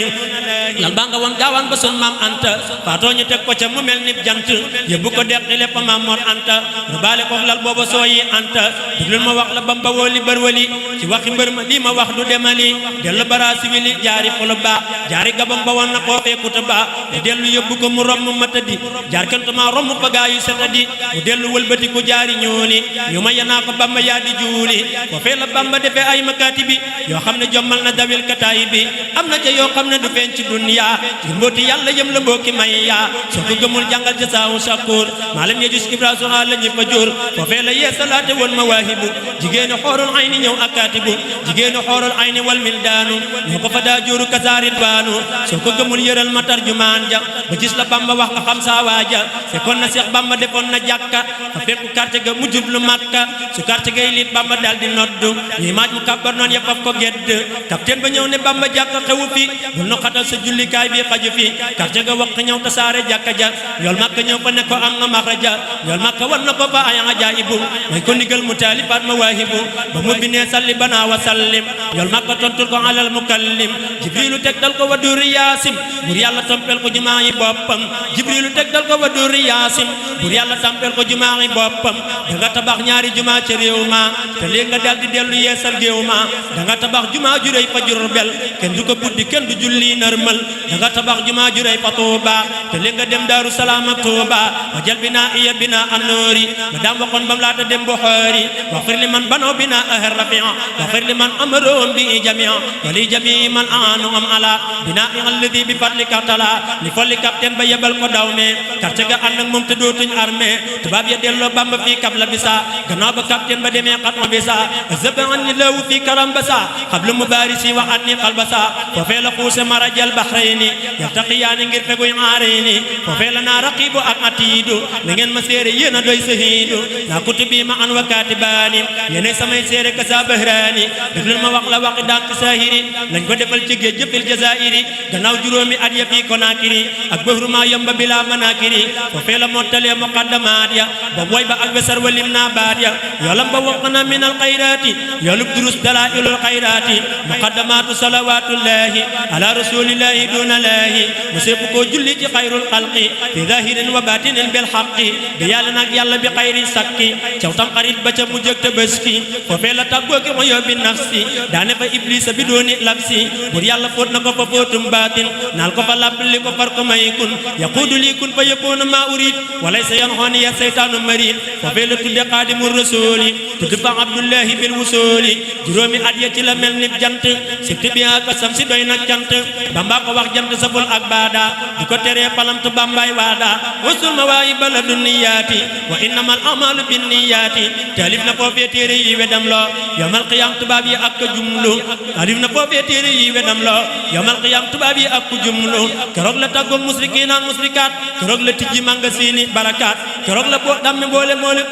lal baa nga woon gaawaan ba sun maam Anta faatoo ñu teg ko ca mu mel ni jant yóbbu ko deqi lépp maam Mor Anta rubaale ko lal booba sooyi Anta diglul ma wax la Bamba woo li bërwali ci waxi mbër ma lii ma wax du demali dellu bara siwili jaari xulu ba jaari gabam ba woon na koo feekuta ba mu dellu yóbbu ko mu romb ma tëddi jaar kentuma romb ba gaayu setadi mu dellu wëlbati ko jaari ñuuli ñu ma yanaa ko Bamba yaa di juuli ko fee la Bamba defee ay makaati bi yoo xam ne jommal na dawil kataay bi am na ca yoo xam ne du feeñ ci dunya ngir mbooti yàlla yëm la mbokki may yaa soo ko gëmul jàngal ca saawu shakur maalam ya jus ibra soha la ñëpp a jóor ko fee la yee salaate woon ma waahibu jigéenu xoorul ayni ñëw akaatibu jigéenu xoorul ayni wal mildaanu ñoo ko fa daa jóoru kasaarit baanu soo ko gëmul yëral ma tarjumaan ja ba gis la Bamba wax nga xam saa waaja fekkoon na Seex Bamba defoon na jàkka fa fekku quartier ga mu jublu Makka su quartier gay liit Bamba daal di noddu ñuy maaj mu kàbbar noonu yëpp ko gedd capitaine ba ñëw ne Bamba jàkka xewu fi bul nu xatal sa jullikaay bi xaju fi quartier ga wax ñëw tasaare jàkka ja yool Makka ñëw fa ne ko am nga maxraja yool Makka wan na ko fa ay ajaa'ibu mooy ko ndigal mu taalifaat ma waahibu ba mu bindee salli bana wa sallim yool Makka tontul ko alal mukallim jibrilu tegtal ko wa duri yaasim bur yàlla tampel ko jumaa yi boppam jibrilu tegtal ko wa duri yaasim bur yàlla tampel ko jumaa yi boppam da nga tabax ñaari jumaa ca réew ma te léegi nga dal di dellu yeesal géew ma da nga tabax jumaa ju rëy fa Jurbel kenn du ko buddi kenn du julli narmal da nga tabax jumaa ju rëy fa Tuuba te léegi nga dem Daaru Salaam ak Tuuba wa jal binaa iya binaa annoori ma daam waxoon bam laata dem Buxaari waxfir li man banoo binaa ahar rafia waxfir li man amaroom bi jamia wali jami man aanu am ala binaa i alladi bi fadlika tala li folli capitaine ba yebal ko daw me quartier ga ànd ak moom te dootuñ armée tubaab ya delloo Bamba fii kab la bisa gannaaw ba capitaine ba demee xat ma bisa zaba anni lawu fii karam basa xablu mubarisi wa anni xalbasa foofee la xuuse marajal bahrayni yartaqiyaani ngir feguy aarayni foofee la naa raqibu ak atiidu na ngeen ma séere yéen a doy sahiidu naa kutubi ma an wa kaatibaani yéenay samay séere kasa bahraani déglul ma wax la waxi daan ci saahiri lañ ko defal ci géej jëfil jazairi gannaaw juróomi at ya fii Konaakiri ak bahru ma yomba bila manakiri foofee la mottalee muqaddamaat ya ba boy ba ak wesar walim naa baat ya yoolam ba waqna min al xayraati yoolub durus dalailul xayraati muqaddamaatu salawatullahi ala rasulillahi duna lahi museefu koo julli ci xayrul xalqi fi zahirin wa batinin bil xaqi di yàlla nag yàlla bi xayri sakki caw tam xarit ba ca mujjëg Tabaski foofee la tàggoo ki ma yóbbi nafsi daane fa iblisa bi dooni labsi bur yàlla fóot na ko fa fóotum baatin naal ko fa làpp li ko far ko may kun yaquudu lii kun fa yakunu ma urid walay sa yan xooni ya seytaanu marid foofee la tudde xaadimu rasuli tudd fa abdullahi bil wusuli juróomi at ya ci la mel ni jant sibti bi ak sam si doy nag jant Bamba ko wax jant saful ak baada di ko teree palamtu Bambay waada wasul ma waayi bala dunniyaati wa innamal amalu binniyaati taalif na foofee téere yi wedam loo yawmal qiyam tubaab yi ak jumlu taalif na foofee téere yi wedam loo yawmal qiyam tubaab yi ak jumlu keroog la tàggoog musrikiin ak musrikaat keroog la tijji mangasiini barakaat keroog la boo damme boole moole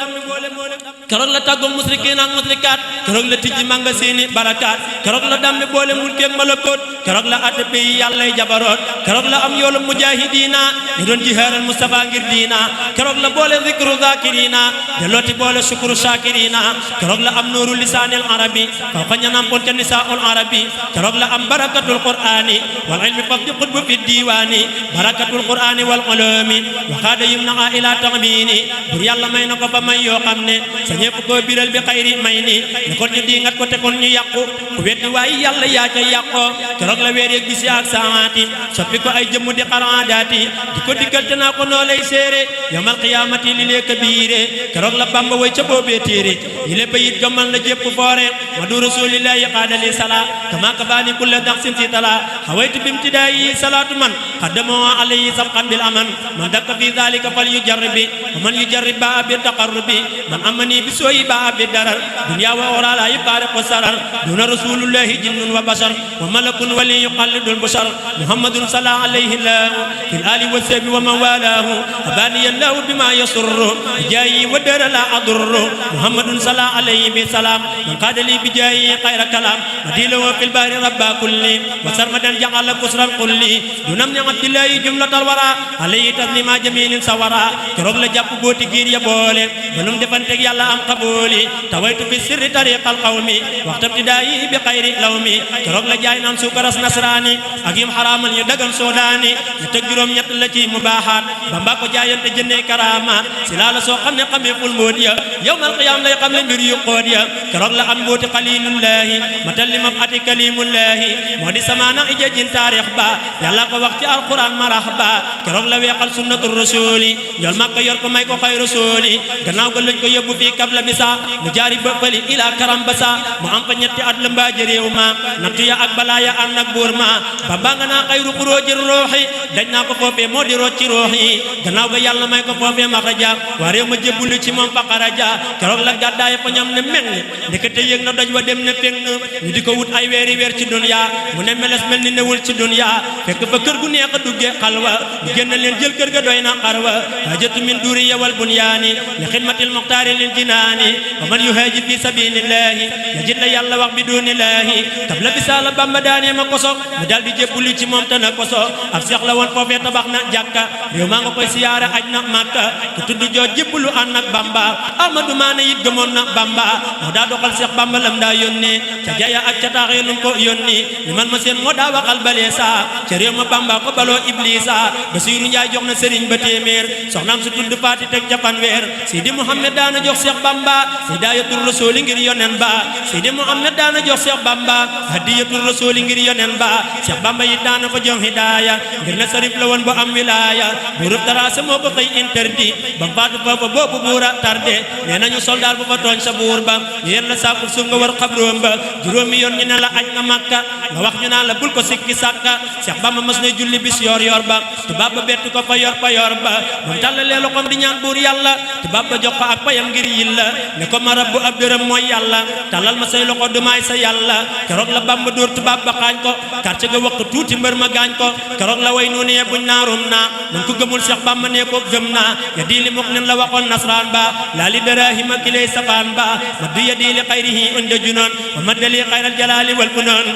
keroog la tàggoog musrikiin ak musrikaat keroog la tijji mangasiini barakaat keroog la damme boole mulkeek malakoot keroog la atte pays yàllay jabaroot keroog la am yoolu mujaahidiina ñu doon jihaaral Mustafa ngir diina keroog la boole zikru zakirina de looti boole shukru shakirina keroog la am nuuru lisaanil arabi faw ko ñanam pon ca nisaa'ul arabi keroog la am barakatul qur'ani wal ilmi faf di xutbu fi diiwaani barakatul qur'ani wal ulumi wa xaada yum na ila taxmini bur yàlla may na ko fa may yoo xam ne ñépp koo biral bi xayri may ni ne kon ñu dingat ko te kon ñu yàqu ku weddi waaye yàlla yaa ca yàqoo keroog la weer yeeg bis ak saamaati soppi ko ay jëmm di xaraadaati di ko diggal te naa ko noo lay séere yawmal qiyaamati li lee kabiire keroog la Bamba way ca boobee téere yi le bayit gëmmal na jépp foore ma du rasulillahi qaadali sala kama kafaani kulla daxsin si tala xawaytu bimtidaayi salaatu man xaddamoo alayhi sabqan bil aman man dakka fi dalika fal yujarribi wa man yujarrib baa bi taqarrubi man amani bi sooyi baa bi darar dunya wa uxra la yufaariqu sarar duna rasulullahi jinnun wa bashar wa malakun wali yuqallidul bashar muhammadun sala alayhi llahu fil ali wa sahbi wa man walaahu abaniya llahu bima yasurru bijaayi wa dara la adurru muhammadun sala alayhi bi salaam man qaadali bijaayi xayra kalaam madilawo fil bahri rabba kulli wa sarmadan jaxala kusral kulli dunam ni abdillahi jumlatal wara alayhi taslima jamilin sawara keroog la jàpp booti giir ya boole banum defanteeg yàlla am xabooli tawaytu fi sirri tariqal qawmi waxtabtidaayi bi xayri lawmi keroog la jaay naan suukaras nasraani ak yim xaraamal ñu dagan soodaani ñu teg juróom ñett la ci mubaaxaat Bamba ko jaayante jëndee karaamaat si laa la soo xam ne xamee ful mbóot ya yawmal qiyaam lay xam ne mbir yu xóot ya keroog la am mbooti xalilullahi matal li mab ati kalimullahi moo di samaana ijajin taarix ba yàlla ko wax ci alquran marax ba keroog la weexal sunnatu rasuli ñool Makka yor ko may ko xay rasuli gannaaw ga lañ ko yóbbu fii kabla bisa mu jaari bëppali ila karam basa mu am fa ñetti at la mbaaji réew ma nattu ya ak balaa ya ànd ak buur ma Bamba nga naa xayru xuróoji ruuxi dañ naa ko foofee moo di root ci ruux yi gannaaw ga yàlla may ko foofee maxraja waa réew ma jébbulu ci moom fa xaraja keroog la gàddaay fa ñam ne meng ndekete yëg na doj wa dem ne feng ñu di ko wut ay weeri weer ci dunya mu ne meles mel ni newul ci dunya fekk fa kër gu neex a duggee xalwa ñu génn leen jël kër ga doy na xarwa hajatu min duriya wal bunyaani li xidmatil muxtaari lil jinaani wa man yuhaajir fi sabilillahi yajid la yàlla wax bi dunillahi tabla bisaala Bamba daanee ma koso mu dal di jébbuli ci moom te na koso ab seex la woon foofee tabax na jàkka réew maa nga koy siyaara aj na Makka ku tudd joo jébbulu ànd ak Bamba Ahmadu Maane it gëmoon na Bamba moo daa doxal Seex Bamba lam daa yónnee ca jaya ak ca taaxee lum ko yónni li man ma seen moo daa waxal balee saa ca réew ma Bamba ko baloo Iblisa Basiiru Njaay jox na sëriñ ba téeméer soxnaam su tudd Faati teg ca fanweer Sidi Muhammad daana jox Seex Bamba hidayatul rasuli ngir yonen ba Sidi Muhammad daana jox Seex Bamba hadiyatul rasuli ngir yonen ba Seex Bamba yi daana ko jox hidaya ngir na sarif la woon bu am wilaya buurub taraasa moo ko xëy interdit ba faatu foofa boobu buura tardé nee nañu soldaar bu fa tooñ sa buur ba ñu yen la saakul suuf nga war xabroom ba juróomi yoon ñu ne la aj nga Makka nga wax ñu naan la bul ko sikki sàkka Seex Bamba mas na julli bis yor yor ba tubaab ba bett ko fa yor ba moom tàllalee loxoom di ñaan buur yàlla tubaab ba jox ko ak payam ngir yilla ne ko ma rabbu ab dërëm mooy yàlla tàllal ma say loxo dumaay sa yàlla keroog la Bamba dóor tubaab ba xaañ ko quartier ga wax tuuti mbër ma gaañ ko keroog la way noonu yee buñ naarum naa nañ ko gëmul Seex Bamba ne ko gëm naa ya di li muk nen la waxoon nasraan ba laa li darahima kilay safaan ba ma du ya di li xayrihi unda junoon wa ma dali xayral jalaali wal funoon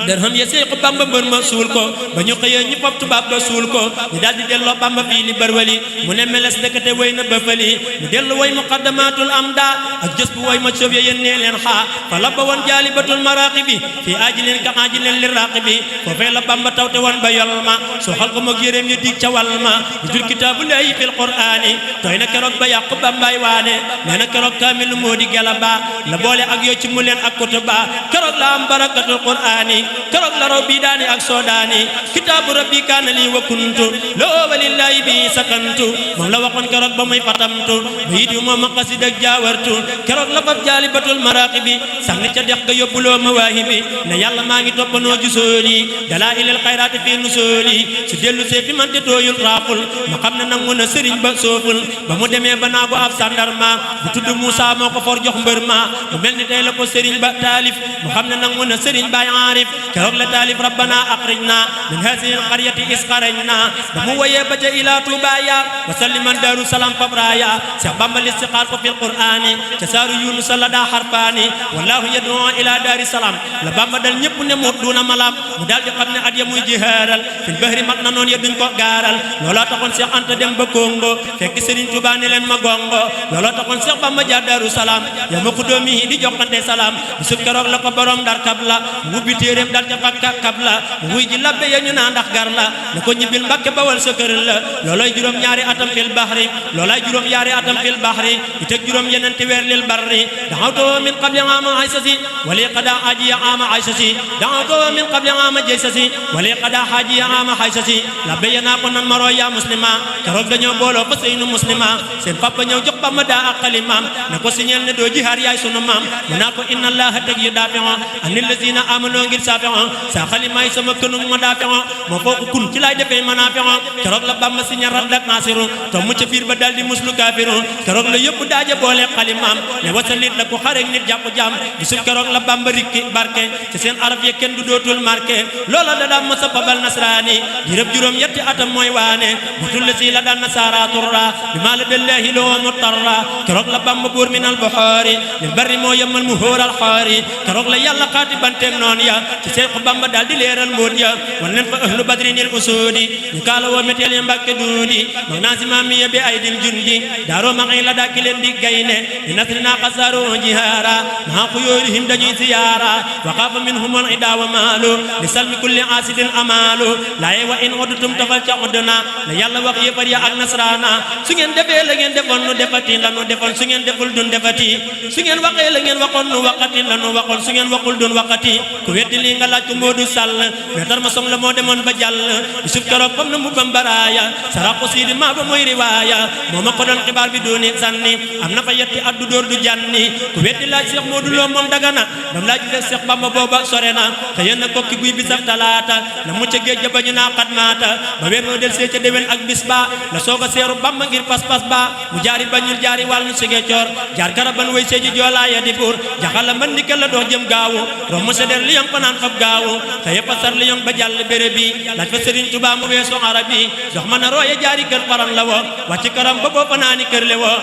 dërham ya Seex Bamba mbër ma suul ko ba ñu xëyee ñu fop tubaab ba suul ko ñu daal di delloo Bamba fii li bërwali mu ne meles ndekete way na bëfali mu dellu way muqaddamatul amda ak jës bu way ma soob ya yéen nee leen xaa fa la ba woon jaalibatul maraqibi fii aajilin ka aajilin li raqibi foofee la Bamba tawte woon ba yol ma soxal ko mag yéreem ñu dig ca wal ma jul kitaabu laahi fil qur'aani tooy na keroog ba yàqu Bambaay waane nee na keroog kaamilu moo di gelaba la boole ak yoo ci mu leen ak kutuba keroog la am barakatul qur'aani keroog la raw bii daani ak soodaani kitaabu rabbi kaana lii wa kuntu loo walillaahi bi sakantu moom la waxoon keroog ba muy fatamtu bayit yu moom a xasid ak jaawartu keroog la fab jaalibatul maraqibi sànni ca dex ga yóbbuloo mawaahibi ne yàlla maa ngi toppanoo jusooli dalaa ilil xayraati fii nusooli su dellu see fi man te tooyul raaful ma xam ne nangu na sëriñ ba sooful ba mu demee ba naa bu ab sandarma bu tudd Moussa moo ko for jox mbër ma mu mel ni tey la ko sëriñ ba taalif mu xam ne nangu na sëriñ baay aarif keroog la taalif rabbana axrijna min haasihi alqaryati isxarajna ba mu woyee ba ca ilaa tuubaaya wa salliman daaru salaam fabraya Seex Bamba listixaar ko fil qur'aani ca saaru yunus la daa xarfaani wallahu yad'u ila daari salaam la Bamba dal ñëpp ne mu duna malaam mu daal di xam ne at ya muy jihaaral fil bahri mat na noon ya duñ ko gaaral looloo taxoon Seex Anta dem ba Congo fekk Sëriñ Tuubaa ne leen ma gongo looloo taxoon Seex Bamba jaar daaru salaam ya ma ko doomi di joxante salaam bisub keroog la ko borom dar kab la mu ubbi téeréem dal ca fakka kab la mu wuy ji labbe ya ñu naa ndax gar la ne ko ñibbil Mbàkke bawal sa kër la loolooy juróom ñaari atam fil bahri loolooy juróom yaari atam fil bahri ite ak juróom yenenti weer lil barri da'awtu min qabli ama aysasi wali qada ajiya ama aysasi da'awtu min qabli ama jaysasi wali qada hajiya ama aysasi labbayna ko nan maro ya muslima keroog dañoo booloo fa seynu muslima seen papa ñëw jox Bamba daa ak xalimaam ne ko siñel ne doo jihaar yaay sunu maam mu naa ko inna allaha teg yu daafi'o anil lazina amano ngir saafi'o sa xalimaay sama kënug ma daafi'o moo fooku kun ci laay defee manaafi'o keroog la Bamba siñe radd ak naasiru to mu ca biir ba daldi muslu kaafiru keroog la yëpp daaje boole xalimaam ne wasalit la ko xarek nit jàpp jaam bisul keroog la Bamba rikki barke ci seen arab ye kenn du dootul marqué loola da daa masa babal nasraani di rëb juróom yetti atam mooy waane butul la si la daan nasaara turra bi maa la billahi loo mutarra keroog la Bamba buur minal buxaari lil barri moo yemal mu hóoral xaari keroog la yàlla xaati banteeg noon ya ci Seex Bamba daal di leeral mbóot ya wan leen fa ahlu badrinil usuudi ñu kaala woo méteel ya mbàkke duudi mag naa si maam ya bi ay dil jundi daaroo ma xëy la dàkki leen di gayne di nasrina xasaaru jihaara maa xuyoorihim dañuy siyaara wa xaafa minhumul ida wa maalu li salmi kulli aasidin amaalu laaye wa in odutum tafal ca odduna la yàlla wax yëfar ya ak nasraana su ngeen defee la ngeen defoon nu defati la nu defoon su ngeen deful dun defati su ngeen waxee la ngeen waxoon nu waxati la nu waxoon su ngeen waxul dun waxati ku weddi lii nga laaj ko Moodu Sall meetar ma som la moo demoon ba jàll bisub keroog fam na mu bambaraaya saraqu siidi maa ba mooy riwaaya moo ma ko doon xibaar bi dooni sànni am na fa yetti addu dóor du jànni ku weddi laaj Seex Moodu Lo moom dagana dam laaj Seex Bamba booba sore na te yéen a kokki guy bi sax talaata la mu ca géej ja ba ñu naa xatmaata ba weer noo del see ca déwén ak bis ba la soog a seeru Bamba ngir pas-pas ba mu jaari bañul jaari wàllu sige coor jaar karaban way seeji joolaaya di buur jaxala man ni la dox jëm gaawu rom mu seder li yong fanaan fab gaawu te yëpp a sar li yong ba jàll béré bi laaj fa Sëriñ Tuubaa mu weesu arabi dox mën a rooye jaari kër paran la woo wàcc karam ba boo fanaani kër le woo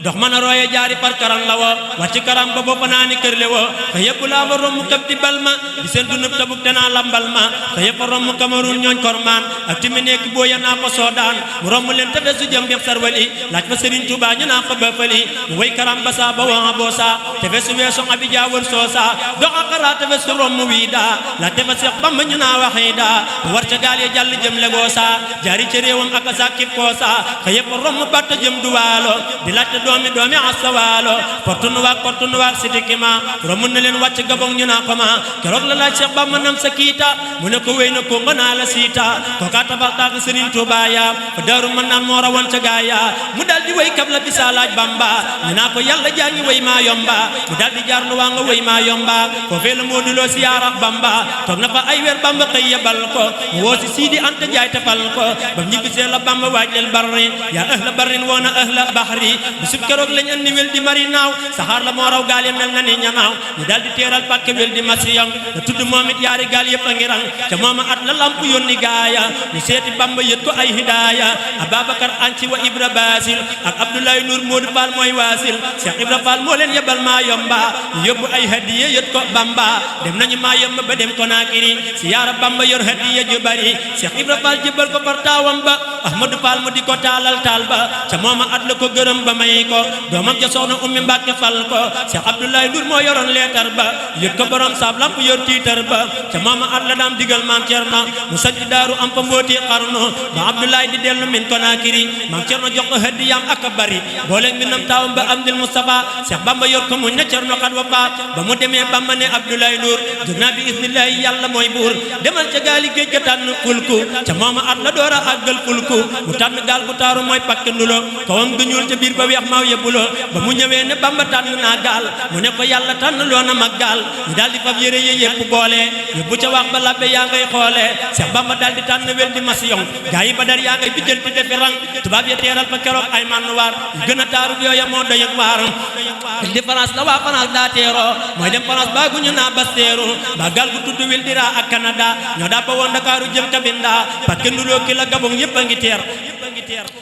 dox mën a rooye jaari par karam la woo wàcc karam ba boo fanaani kër le woo te yëpp laa ba romb këp di bal ma di seen dunub tabuk te naa lambal ma te yëpp a romb Cameroun ñooñ kormaan ak timi nekk boo ya naa ko soodaan mu romb leen te fesu jëm bi sarwali laaj fa Sëriñ Tuubaa ñu naa ko bëfali mu way karam ba saa ba waa boo saa te fesu weesu Abidjan wër soo saa dox a xaraa te fesu romb wii daa laaj te fa Seex Bamba ñu naa waxee daa mu war ca gaal ya jàll jëm legoo saa jaari ca réewam ak a sàkkib koo saa te yëpp a romb batta jëm duwaalo di laaj te doomi asawaalo portu nuwaak sitikima romb na leen wàcc gabong ñu naa ko ma keroog la laaj Seex Bamba nam sa kiita mu ne ko wéy na ko nga naa la siita kookaa tabax taak Sëriñ Tuubaa ya fa daaru mën naan moo rawoon ca gaaya mu dal di wéy kab la bisa laaj Bamba ñu naa ko yàlla jaa ngi wéy maa yomba mu dal di jaar lu waa nga wéy maa yomba foofee la Moodu Lo siyaara Bamba toog na fa ay weer Bamba xëy yebal ko mu woo si Siidi Anta Jaay tefal ko bam ñibbisee la Bamba waaj leel barri yaa ahla barrin woona ahla bahri bisub keroog lañ andi wel di mari naaw saxaar la moo raw gaal ya mel na ni ñanaaw ñu dal di teeral pàkke wel di masiyam da tudd moom it yaari gaal yëpp a ngi rang te mooma at la lamp yónni gaaya ñu seeti Bamba yët ko ay hidaaya Ababacar Anci wa Ibra Basil ak Abdoulaye Nour Modou Fall mooy waasil Cheikh Ibra Fall moo leen yebal maa yomba ñu yóbbu ay hadiya yët ko Bamba dem nañu maa yomba ba dem Konakiri siyaara Bamba yor hadiya ju bari Cheikh Ibra Fall jëbal ko par taawam ba Ahmadou Fall mu di ko taalal taal ba ca mooma at la ko gërëm ba may ko doomam ja soxna Ummi Mbàkke fal ko Cheikh Abdoulaye Ndour moo yoroon leetar ba yët ko borom saab lamp yor tiitar ba ca mooma at la daam digal maam Cerno mu sanc daaru am fa mbooti xarnu ba Abdoulaye di dellu min Konakiri maam Cerno jox ko hadiyaam ak a bari booleeg mi nam taawam ba Amdil Mustafa Cheikh Bamba yor ko muñ na Cerno xat wa fa ba mu demee Bamba ne Abdoulaye Ndour jóg naa bi isnillahi yàlla mooy buur demal ca gaali géej ga tànn fulku ca mooma at la door a àggal fulku mu tànn gaal gu taaru mooy pakk ndulo kawam gu ñuul ca biir ba weex maaw yëbbulo ba mu ñëwee ne Bamba tànn naa gaal mu ne ko yàlla tànn loo na mag gaal ñu daal di fab yére yi yëpp boole yóbbu ca wax ba labbe yaa ngay xoole Cheikh Bamba daal di tànn wel di masiyon gaa yi Badar yaa ngay bijjal ti defi rang tubaab ya teeral fa keroog ay mannuwaar yu gën a taaru yooya moo doy ak waar di France la waa France daa teeroo mooy dem France baa gu ñu naa bas teeru ba gaal gu tudd Wildira ak Canada ñoo daa ba woon Ndakaaru jëm Kabinda parce que nduloo ki la Gabon yëpp a ngi teer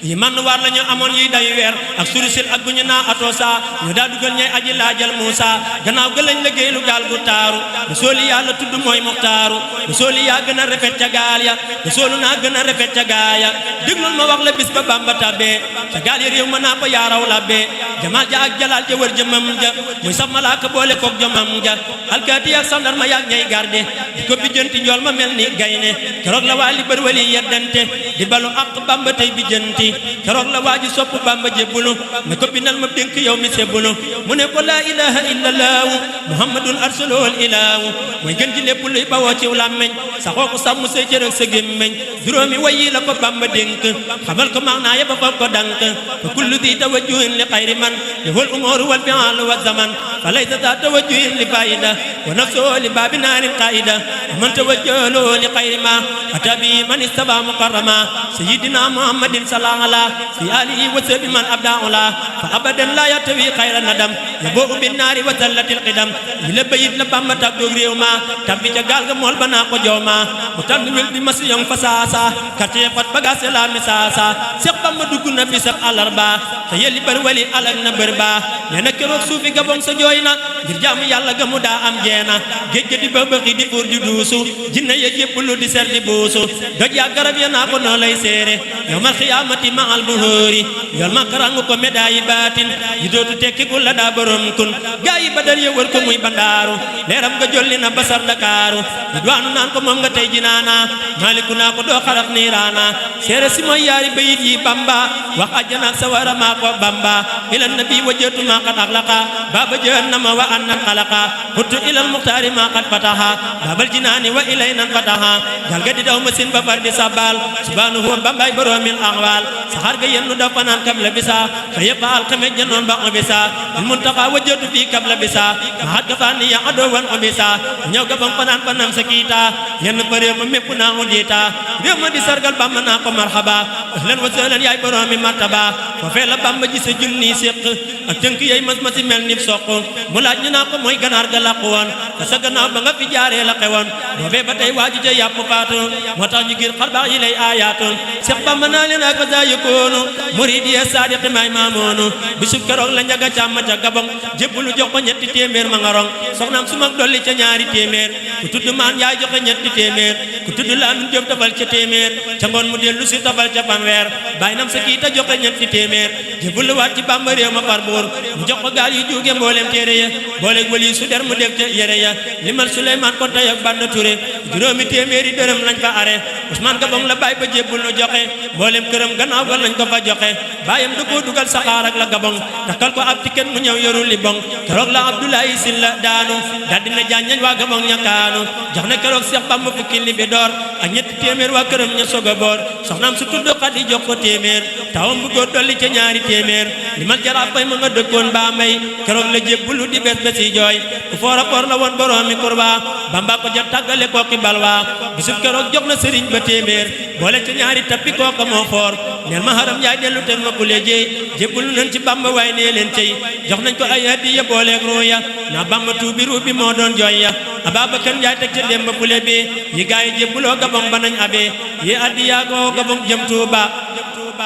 yi mannuwaar la ñu amoon yiy day weer ak surisil ak gu ñu naa Atosa ñu daa dugal ñay aji laajal Muusa gannaaw ga lañ liggéey lu gaal gu taaru Rasooli yàlla tudd mooy Muxtaaru Rasooli yaa gën a rafet ca gaal ya Rasoolu naa gën a rafet ca gaaya déglul ma wax la bis ba Bamba tabbee ca gaal ya réew ma naa ko yaaraw labbee jamaal ja ak jalaal ja wër jëmam ja muy saf malaaka boole koog jomam ja alkaati ak sandarma yaag ñay garde di ko bijjanti njool ma mel ni gayne keroog la waa li bër wali yeddante di balu ak Bamba tey bijjanti lijjanti keroog la waaju sopp Bamba jébbulu ne ko bindal ma dénk yow mi sebbulu mu ne ko laa ilaha illallahu muhammadun arsalul ilahu mooy gën ji lépp luy bawoo ciw làmmeñ saxoo ko sàmm say cër ak sa gémmeñ juróomi wayi la ko Bamba dénk xamal ko maanaa ya ba ko dank fa kullu di tawajjuhin li xayri man lahul umuru wal fi'al wa zaman fa laysa za tawajjuhin li faida wa nafsuhu li baabi naarin qaida man tawajjahu li xayri ma ata bi man istaba mukarrama sayyidina muhammadin sallallahu ala fi alihi wa sahbi man abda'ula fa abadan la yatawi xayra nadam yaboo bin naari wa zallatil qidam yi la bayit la Bamba tàggoog réew ma tabbi ca gaal ga mool ba naa ko jow ma mu tànn wel di masi yong fa saasa quartier fat bagage la mi saasa Seex Bamba dugg na bisab àllarba te yelli bër wali alag na bër ba nee na keroog suufi gabon sa jooy na ngir jaamu yàlla ga mu daa am jeena géej ga di bëbëxi di fuur di duusu jinne ya yépp lu di ser di buusu doj yaa garab ya naa ko noo lay seere yawmal xiyaamati ma al buhóori yol ma karangu ko médaille baatin yi dootu tekki gu la daa borom kun gaa yi badal ya wër ko muy bandaaru leeram nga jolli na basar Dakaaru ridwaanu naan ko moom nga tey jinaana maaliku naa ko doo xaraf niiraana seere si mooy yaari bayit yi Bamba wax àjjana ak sawara maa ko Bamba ilan nabi wajjatu maa qad axlaqa baaba jahannama wa annan xalaqa xuttu ilal muxtaari maa qad fataha baabal jinaani wa ilaynan fataha gal ga di daw masin ba far di sabal subhanahu wa Bambaay boroomil axwaal saxaar ga yennu da fanaan kabla bisa fa yëpp alxames janoon ba obisa il muntaqa wajjatu fii kabla bisa maxat ga faan ya adoo wan obisa ñëw ga bam fanaan fanam sa kiita yenn pa réew ma mépp naa mu jiita réew ma di sargal Bamba naa ko marxaba ahlan wa sahlan yaay boroomi martaba foofee la Bamba ji sa junni séq ak tënk yey mas ma si mel ni soq mu laaj ñu naa ko mooy ganaar ga làqu woon te sa gannaaw ba nga fi jaaree la xewoon boobee ba tey waaju ja yàpp faatu moo tax ñu gir xarbaax yi lay aayaatu Seex Bamba naa leen ak sa yëkkoonu murid yi saadiqi may maamoonu bisub keroog la njaga càmm ca gabon jébbalu jox ko ñetti téeméer ma nga rong soxnaam su mag dolli ca ñaari téeméer ku tudd maan yaay joxe ñetti téeméer ku tudd Laamin Jóob tafal ca téeméer ca ngoon mu dellu si tafal ca fanweer bàyyi nam sa kiita joxe ñetti téeméer jébbalu waat ci Bamba réew ma far buur mu jox ko gaal yu juuge mboolem téere ya booleeg wali su der mu def ca yére ya limal Suleymaan ko tey ak Banna Ture juróomi téeméeri dërëm lañ fa are Usmaan Gabon la bàyyi ba jébbul nu joxe mboolem këram gannaaw ga lañ ko fa joxe bàyyam da koo dugal saxaar ak la Gabon takkal ko ab ticket mu ñëw yorul li bon keroog la Abdoulaye Sylla daanu daal dina jaañañ waa Gabon ñakkaanu jox na keroog Seex Bamba fukki li bi door ak ñetti téeméer waa këram ña soog a boor soxnaam su tudd Xadi jox ko téeméer tawam bu góor dolli ca ñaari téeméer li man jaraaf fay ma nga dëkkoon baa may keroog la jébbulu di bés ba si jooy ku foora foor la woon boroomi kurba Bamba ko jot tàggale kooki balwa bisub keroog jox na sëriñ ba téeméer boole ca ñaari tappi kooka moo foor neel ma haram yaay dellu teg ma kule jeey jébbulu nañ ci Bamba waay nee leen cey jox nañ ko ay hadiya booleeg ruuya na Bamba tuubi ruubi moo doon jooy ya Ababacar Njaay teg ca dem ba pule bi yi gaay yi jébbuloo Gabon ba nañ abe yi hadiya goo Gabon jëm Tuuba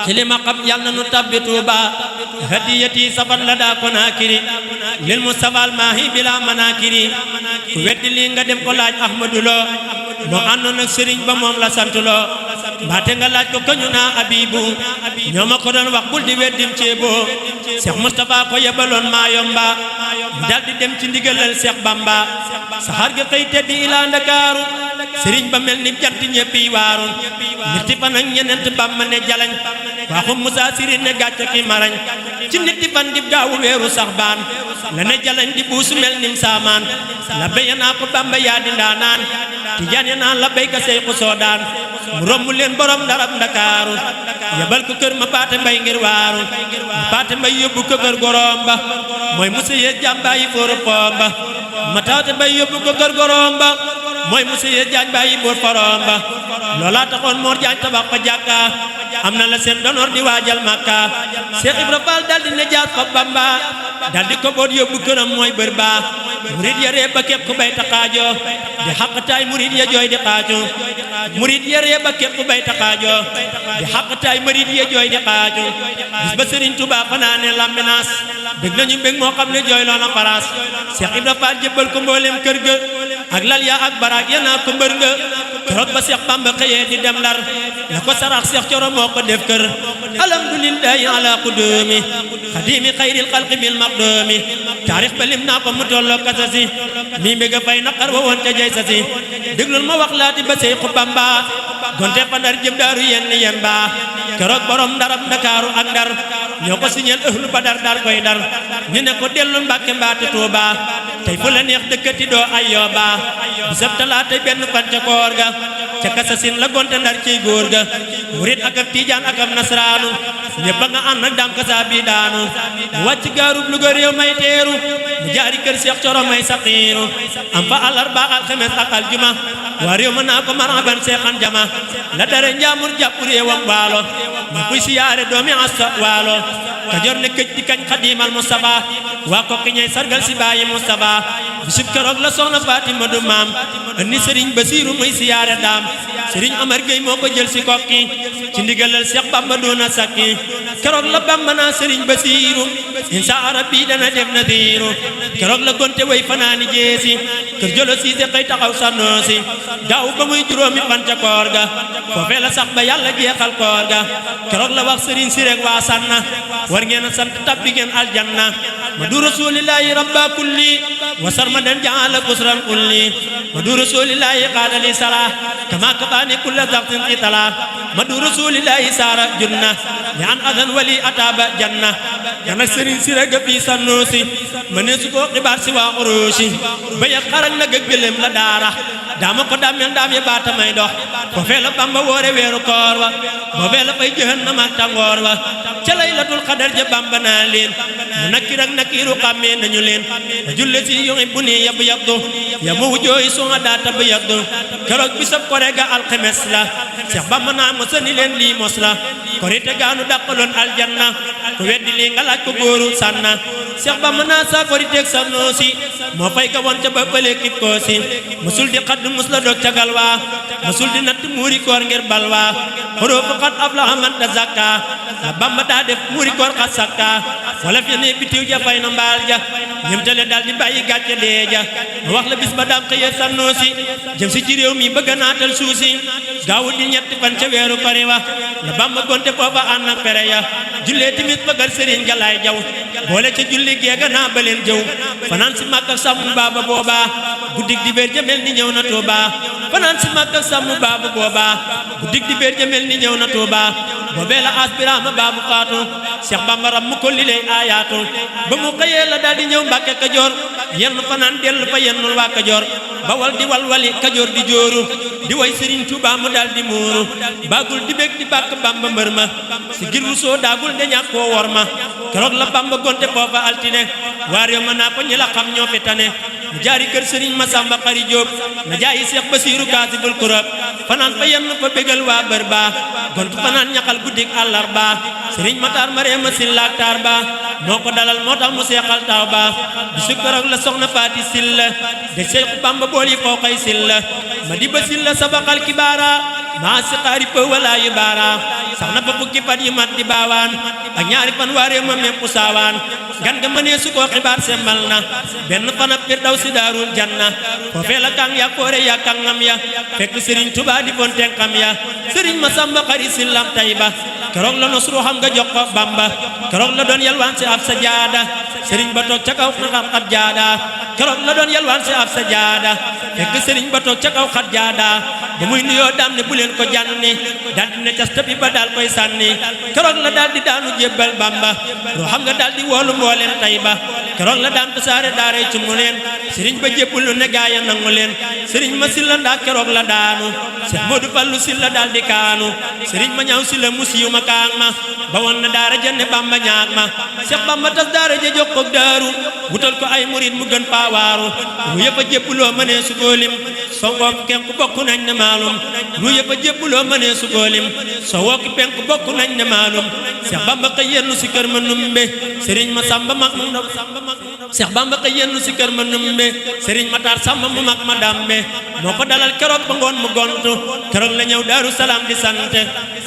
ci li ma xam yàlla na nu tabbi Tuuba hadiyati safar la daa Konaakiri lil Mustafa al maahi bila manakiri ku weddi lii nga dem ko laaj Ahmadu Lo moo àndoon ak sëriñ ba moom la sant loo mbaate nga laaj ko kañu naa Abibu ñoo ma ko doon wax bul di weddim ceeboo Cheikh Moustapha ko yebaloon Maayomba mu daldi dem ci ndigalal Cheikh Bamba saxaar ga xëy teddi ilaa Ndakaaru sëriñ ba mel ni jant ñëpp yi waaru ñetti fan ak ñeneent Bamba ne jalañ waaxum Musaa Siri ne gàcce ki marañ ci ñetti fan di gaawu weeru sax baan la ne jalañ di buusu mel nim saamaan la béya naa ko Bamba yaa di ndaanaan Tijaan ya naan la béyka Seyxu Soodaan mu romb leen borom ndarab Ndakaaru yebal ko kër ma paate mbay ngir waaru ma paate mbay yóbbu ko kër gorom ba mooy musa yee jàmbaayi fóoru poom ba ma taate mbay yóbbu ko kër gorom ba mooy musa yee jaañ bàyyi boor forom ba loolaa taxoon Moor Jaañ tabax fa jàkka am na la seen donoor di waajal Makka Seex Ibra Faal daldi ne jaas fa Bamba daldi ko boot yóbbu këram mooy bër baa murid ya ree ba képp ku bay taxaajo di xaqtaay murid ya jooy di xaajo murid ya ree ba képp ku bay taxaajo di xaqtaay murid ya jooy di xaajo bis ba Sëriñ Tuubaa fanaane Lambinaas bëgg nañu mbég moo xam ne jooy loona faraas Seex Ibra Faal jébbal ko mboolem kër ga ak lal ya ak baraag ya naa ko mbër nga keroog ba Seex Bamba xëyee di dem Ndar la ko sarax Seex Coro moo ko def kër alhamdulillahi ala qudumi xadimi xayril xalqi bil maqdumi taarix ba lim naa ko mu tolloo kasasi mi mbéga fay naqar wa woon ca jay sasi déglul ma wax laati ba Seexu Bamba gonte fa Ndar jëm daaru yen ba keroog borom Ndarab Ndakaaru ak Ndar ñoo ko signal ahlu Badar daal koy dar ñu ne ko dellu Mbàkke mbaate Tuuba tey fu la neex dëkkati doo Ayyooba bisab talaata benn fan ca koor ga ca kasasin la gonte Ndar ciy góor ga murit ak ab tijaan ak ab nasraanu ñëpp a nga ànd ak daam kasa bi daanu mu wàcc gaarub Luga réew may teeru mu jaari kër Seex Coro may saqiiru am fa àllarba alxames ak aljuma waa réew ma naa ko marhaban seexan jama la dara njaamur jàpp réewam waalo ñu kuy siyaare doomi asta waalo Kajoor ne këj di kañ xadiimal Mustafa waa kokki ñay sargal si bàyyi Mustafa bisub keroog la soxna Fatima du maam andi sëriñ Basiiru muy siyaare daam sëriñ Amar Gueye moo ko jël si kokki ci ndigalal Seex Bamba doona sakki keroog la Bamba naa sëriñ Basiiru insha rabbi dana def nadiiru keroog la gonte way fanaani jeesi kër jolo siise xëy taxaw sannoosi daaw ba muy juróomi fan ca koor ga foofee la sax ba yàlla jeexal koor ga keroog la wax sëriñ si rek waa sanna war ngeen a sant tabbi ngeen aljanna ma du rasulillahi rabba kulli wa sarmadan jaala kusran kulli ma du rasulillahi qaala li sala kama kafaani kulla zaxtin qitala ma du rasulillahi saara junna li an adan wali ataba janna yan ak sëriñ si rek fii sannoosi ma ne su ko xibaar si waa xuruusi ba ya xarak nag ak gëlëm la daara daama ko daamel daam ya baata may dox foofee la Bamba woore weeru koor wa boobee la fay jahannam ak tàngoor wa ca laylatul qadar ja Bamba naa leen mu nakkir ak nakkiru xàmmee nañu leen ma julle si yuhibbuni yab yabdu ya mu wujooyi sunga daa tab yabdu keroog bisab kore ga alxemes la Seex Bamba naa mo sani leen lii mos la korite gaanu dàqaloon aljanna ku weddi lii nga laaj ko góoru sànna Seex Bamba naa sa koriteeg sannoosi moo fay ga woon ca ba bële kib koosi musul di xadd mus la dog ca galwaa musul di natt muuri koor ngir balwaa xuroofu xat aflaha man tazakka la Bamba daa def muuri koor xat sakka wala fi ne bitiw ja fay na mbaal ja ñemtale daal di bàyyi gàcce dee ja ma wax la bis ba daam xëyee sannoosi jëm si ci réew mi bëgg a naatal suusi gaawu di ñetti fan ca weeru kori wa la Bamba gonte foofa ànd ak pere ya jullee timit bëggal sëriñ Galaay Jaw boole ca julli geega naa baleen jëw fanaan si Makka sàmm baaba booba guddig di béer jamel ni ñëw na Tuuba fanaan si Makka sàmm baaba booba guddig di béer jamel ni ñëw na Tuuba boobee la asbiraama baabu faatu Seex Bamba ram mu ko li lay aayaatu ba mu xëyee la daal di ñëw Mbàkke Kajoor yenn fanaan dellu fa yennul waa Kajoor bawal di walwali Kajoor di jooru di way Sëriñ Tuuba mu daal di muuru baagul di bég di bàkk Bamba mbër ma si girlu soo daagul de ñàkk koo wor ma keroog la Bamba gonte foofa altine waar yo mën naa ko ñi la xam ñoo fi tane mu jaari kër Sëriñ Masamba Xari Jóob na jaayi Seex Basiiru kaasibul kurab fanaan fa yenn fa bégal waa bër ba gontu fanaan ñaxal guddik àllarba Sëriñ Matar Mareema Silla ak taar ba moo ko dalal moo tax mu seexal taw ba bisu keroog la soxna Faati Silla de Seexu Bamba bool yi foo koy Silla ma di ba Silla sabaqal kibaara maa si xaari pëw walaa yu baara sax na fa fukki fan yu mat di baawaan ak ñaari fan waaree ma mépp saawaan gan nga mënee su koo xibaar semmal na benn fan ab firdaw si daarul janna foofee la kàng ya koore ya kàngam ya fekk Sëriñ Tuubaa di fon tenkam ya Sëriñ Masamba Xari Sillam Tayba keroog la nos ruuxam nga jox ko Bamba keroog la doon yalwaan si ab sajaada Sëriñ ba toog ca kaw xat jaada keroog la doon yalwaan si ab sajaada fekk Sëriñ ba toog ca kaw xat jaada ba muy nuyoo daam ne bu leen ko jànni daal di ne cas tabi ba daal koy sànni keroog la daal di daanu jébbal Bamba ruuxam nga daal di woolu mbooleen Tayba keroog la daan tasaare daaray ci mu leen Sëriñ ba jébbulu ne gaaya nangu leen Sëriñ ma Silla ndaa keroog la daanu Seex Moodu Fallu Silla daal di kaanu Sëriñ ma ñaaw Silla mu siiw ma kaang ma ba woon na daara jenne Bamba ñaag ma Seex Bamba tas daara ja jox ko daaru wutal ko ay murit mu gën paawaaru lu yëpp a jébbuloo mënee su ko lim songook kenku bokk nañ ne maalum lu yëpp a jébbuloo mënee su ko lim sowoo ki penku bokk nañ ne maalum Seex Bamba xëy yennu si kër ma numbe Sëriñ ma Samba mag mu ndaw Seex Bamba xëy yennu si kër ma numbe Sëriñ Matar Samba mu mag ma dambe moo ko dalal keroog ba ngoon mu gontu keroog la ñëw Daaru Salaam di sant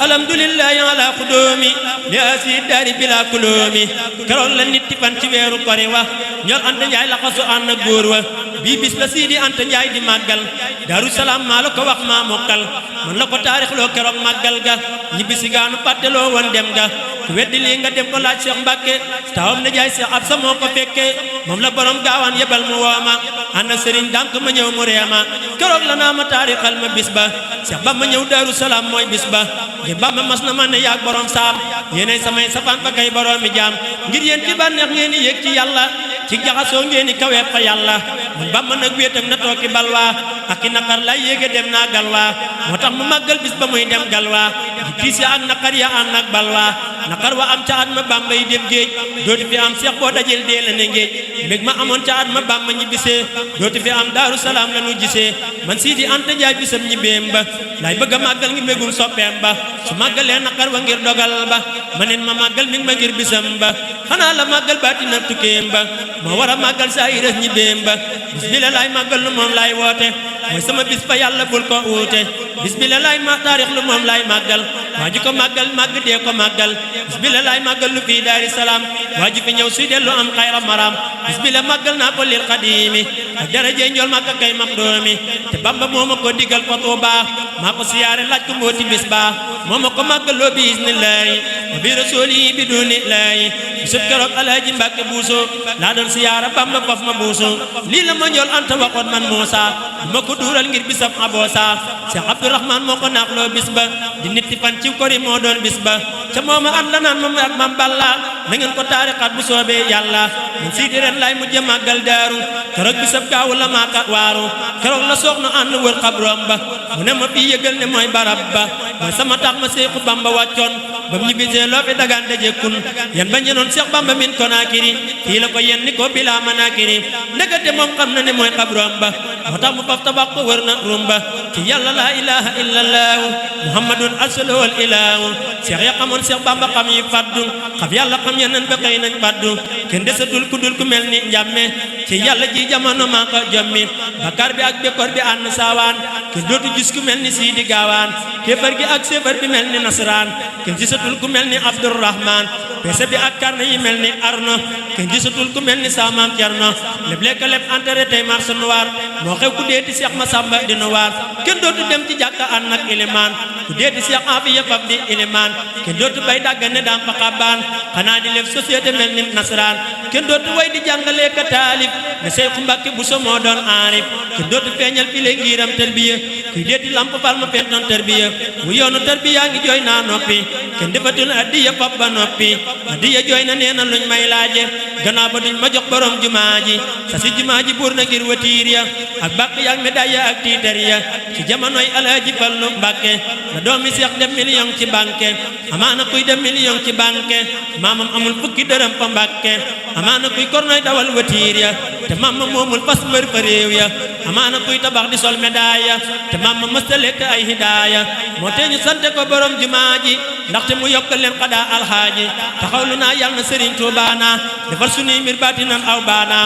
alhamdulillahi ala xudoomi li asi daari bila kuloomi keroog la nit fan ci weeru kori wa ñor Anta Njaay la xasu ànd ak góor wa bii bis la Sidi Anta Njaay di màggal Daaru Salaam maa la ko wax maa mokkal man la ko taarix loo keroog màggal ga ñibbi si gaanu fàtteloo woon dem ga ku weddi lii nga dem ko laaj Cheikh Mbacke tawam na jaay Cheikh Absa moo ko fekke moom la borom gaawaan yebal mu wooma ànd ak sëriñ dànk ma ñëw mu reema keroog la naa ma taarixal ma bis ba Cheikh Bamba ñëw Daaru Salaam mooy bis ba ngir Bamba mas na ma ne yaag borom saam yéenay samay safaan fa kay boroomi jaam ngir yéen ci bànneex ngeen di yëg ci yàlla ci jaxasoo ngeen di kawee fa yàlla man Bamba nag wéetam na tooki balwaa ak i naqar lay yéege dem naa galwaa moo tax mu màggal bis ba muy dem galwaa di tiis ya ak naqar ya ànd ak balwaa naqar wa am ca at ma Bamba yi dem géej dootu fi am Seex boo dajel dee la ne géej mbég ma amoon ca at ma Bamba ñibbisee dootu fi am Daaru Salaam la nu gisee man Sidi Anta Njaay bisam ñibbeem ba lay bëgg a màggal ngi mbégum soppeem ba su màggalee naqar wa ngir dogal ba ma neen ma màggal mi ngi ma ngir bisam ba xanaa la màggal baatina tukkeem ba moo war a màggal saa yi res ñibbeem ba bis bi la laay màggal lu moom laay woote mooy sama bis fa yàlla bul ko uute bis bi la laay ma taarix lu moom laay màggal waa ji ko màggal màgg dee ko màggal bis bi la laay màggal lu fii Daari Salaam waa ji fi ñëw suy dellu am xayra maram bis bi la màggal naa ko lil xadiimi ak daraje njool màkka kay maxdoomi te Bamba moo ma ko digal fa Tuubaa maa ko siyaare laaj ko mbooti bis baa moo ma ko màggal loo bi isnillaahi wa bi rasuuli bi duunillaahi bisub keroog Alaaji Mbàkke Buuso laa doon siyaara Bamba faf ma buuso lii la ma njool Anta waxoon man Muusa ma ko duural ngir bisab aboosa Cheikh Abdourahmane moo ko naaxloo bis ba di nitti fan ci kori moo doon bis ba ca mooma at la naan moom ak mam balla na ngeen ko taarixaat bu soobee yàlla man sii di ren laay mujj màggal daaru keroog bisab gaawu la maaka waaru keroog la soxna ànd wër xabroom ba mu ne ma fii yëgal ne mooy barab ba mooy sama tax ma Seexu Bamba wàccoon ba mu ñibbisee loo fi dagaan dajekkun yan ba ñenoon Cheikh Bamba min Konaakiri fii la ko yen ni ko bilaa manaakiri ndekete moom xam na ne mooy xabroom ba moo tax mu faf tabax ko wër na rumba ci yàlla laa ilaha illallahu muhammadun arsalahu al ilahu Cheikh ya xamoon Cheikh Bamba xam yi faddu xam yàlla xam yeneen ba xëy nañ faddu kenn desatul ku dul ku mel ni njàmme ci yàlla ji jamono maa ko jommi bakkaar bi ak bekkoor bi ànd saawaan kenn dootu gis ku mel ni Sidi Gaawaan kéefar gi ak séefar bi mel ni nasaraan kenn gisatul ku mel ni Abdurrahman pese bi ak karne yi mel ni arno kenn gisatul ku mel ni saamaam Cerno lépp lekk lépp enterré tey marché noir moo xew ku deeti Cheikh Massamba di noir kenn dootu dem ci jàkka ànd ak ilimaan ku deeti Cheikh Afiya fab di ilimaan kenn dootu bay dàggane daam fa xabbaan xanaa di lef société mel ni nasaraan kenn dootu way di jàngalee ka taalif ne Seexu Mbàkke Buso moo doon aarif kenn dootu feeñal fi le ngiram tarbiya kuy deeti lamp fal ma fentoon tarbiya mu yoonu tarbiya ngi jooy naa noppi kenn defatul addiya fab ba noppi addiya jooy na nee na luñ may laaje gannaaw ba duñ ma jox borom jumaa ji sa si jumaa ji buur na ngir watiir ya ak bàq yaak médaille ya ak tiitar ya ci jamonoy Alaaji Fallu Mbàkke na doomi Seex dem million ci banque amaana kuy dem million ci banque maamam amul fukki dërëm fa Mbàkke amaana kuy kornoy dawal watiir ya te maamam moomul fas mbër fa réew ya amaana kuy tabax di sol médaille ya te maamam mësta lekk ay hidaaya moo tee ñu sante ko borom jumaa ji ndaxte mu yokkal leen xadaa alxaaji taxawlu naa yàlla na Sëriñ Tuubaa na defar sunuy mbir baatinan aw baana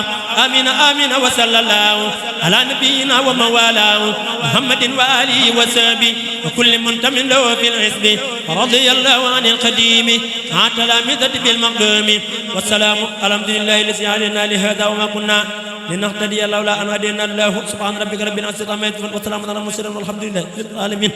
amina amina wa sallallahu ala nabiyina wa mawalaahu muhammadin wa alihi wa sahbi wa kulli muntamin lahu fil hisbi radiyallahu anil qadimi ma talamidati bil maqdumi wassalaamu alhamdulillahi lazi hadana li hada wa ma kunna linahtadiya lawla an hadana allahu subhana rabbika rabbil izzati amma yasifun wa salamun ala al mursalin walhamdulillahi rabbil alamin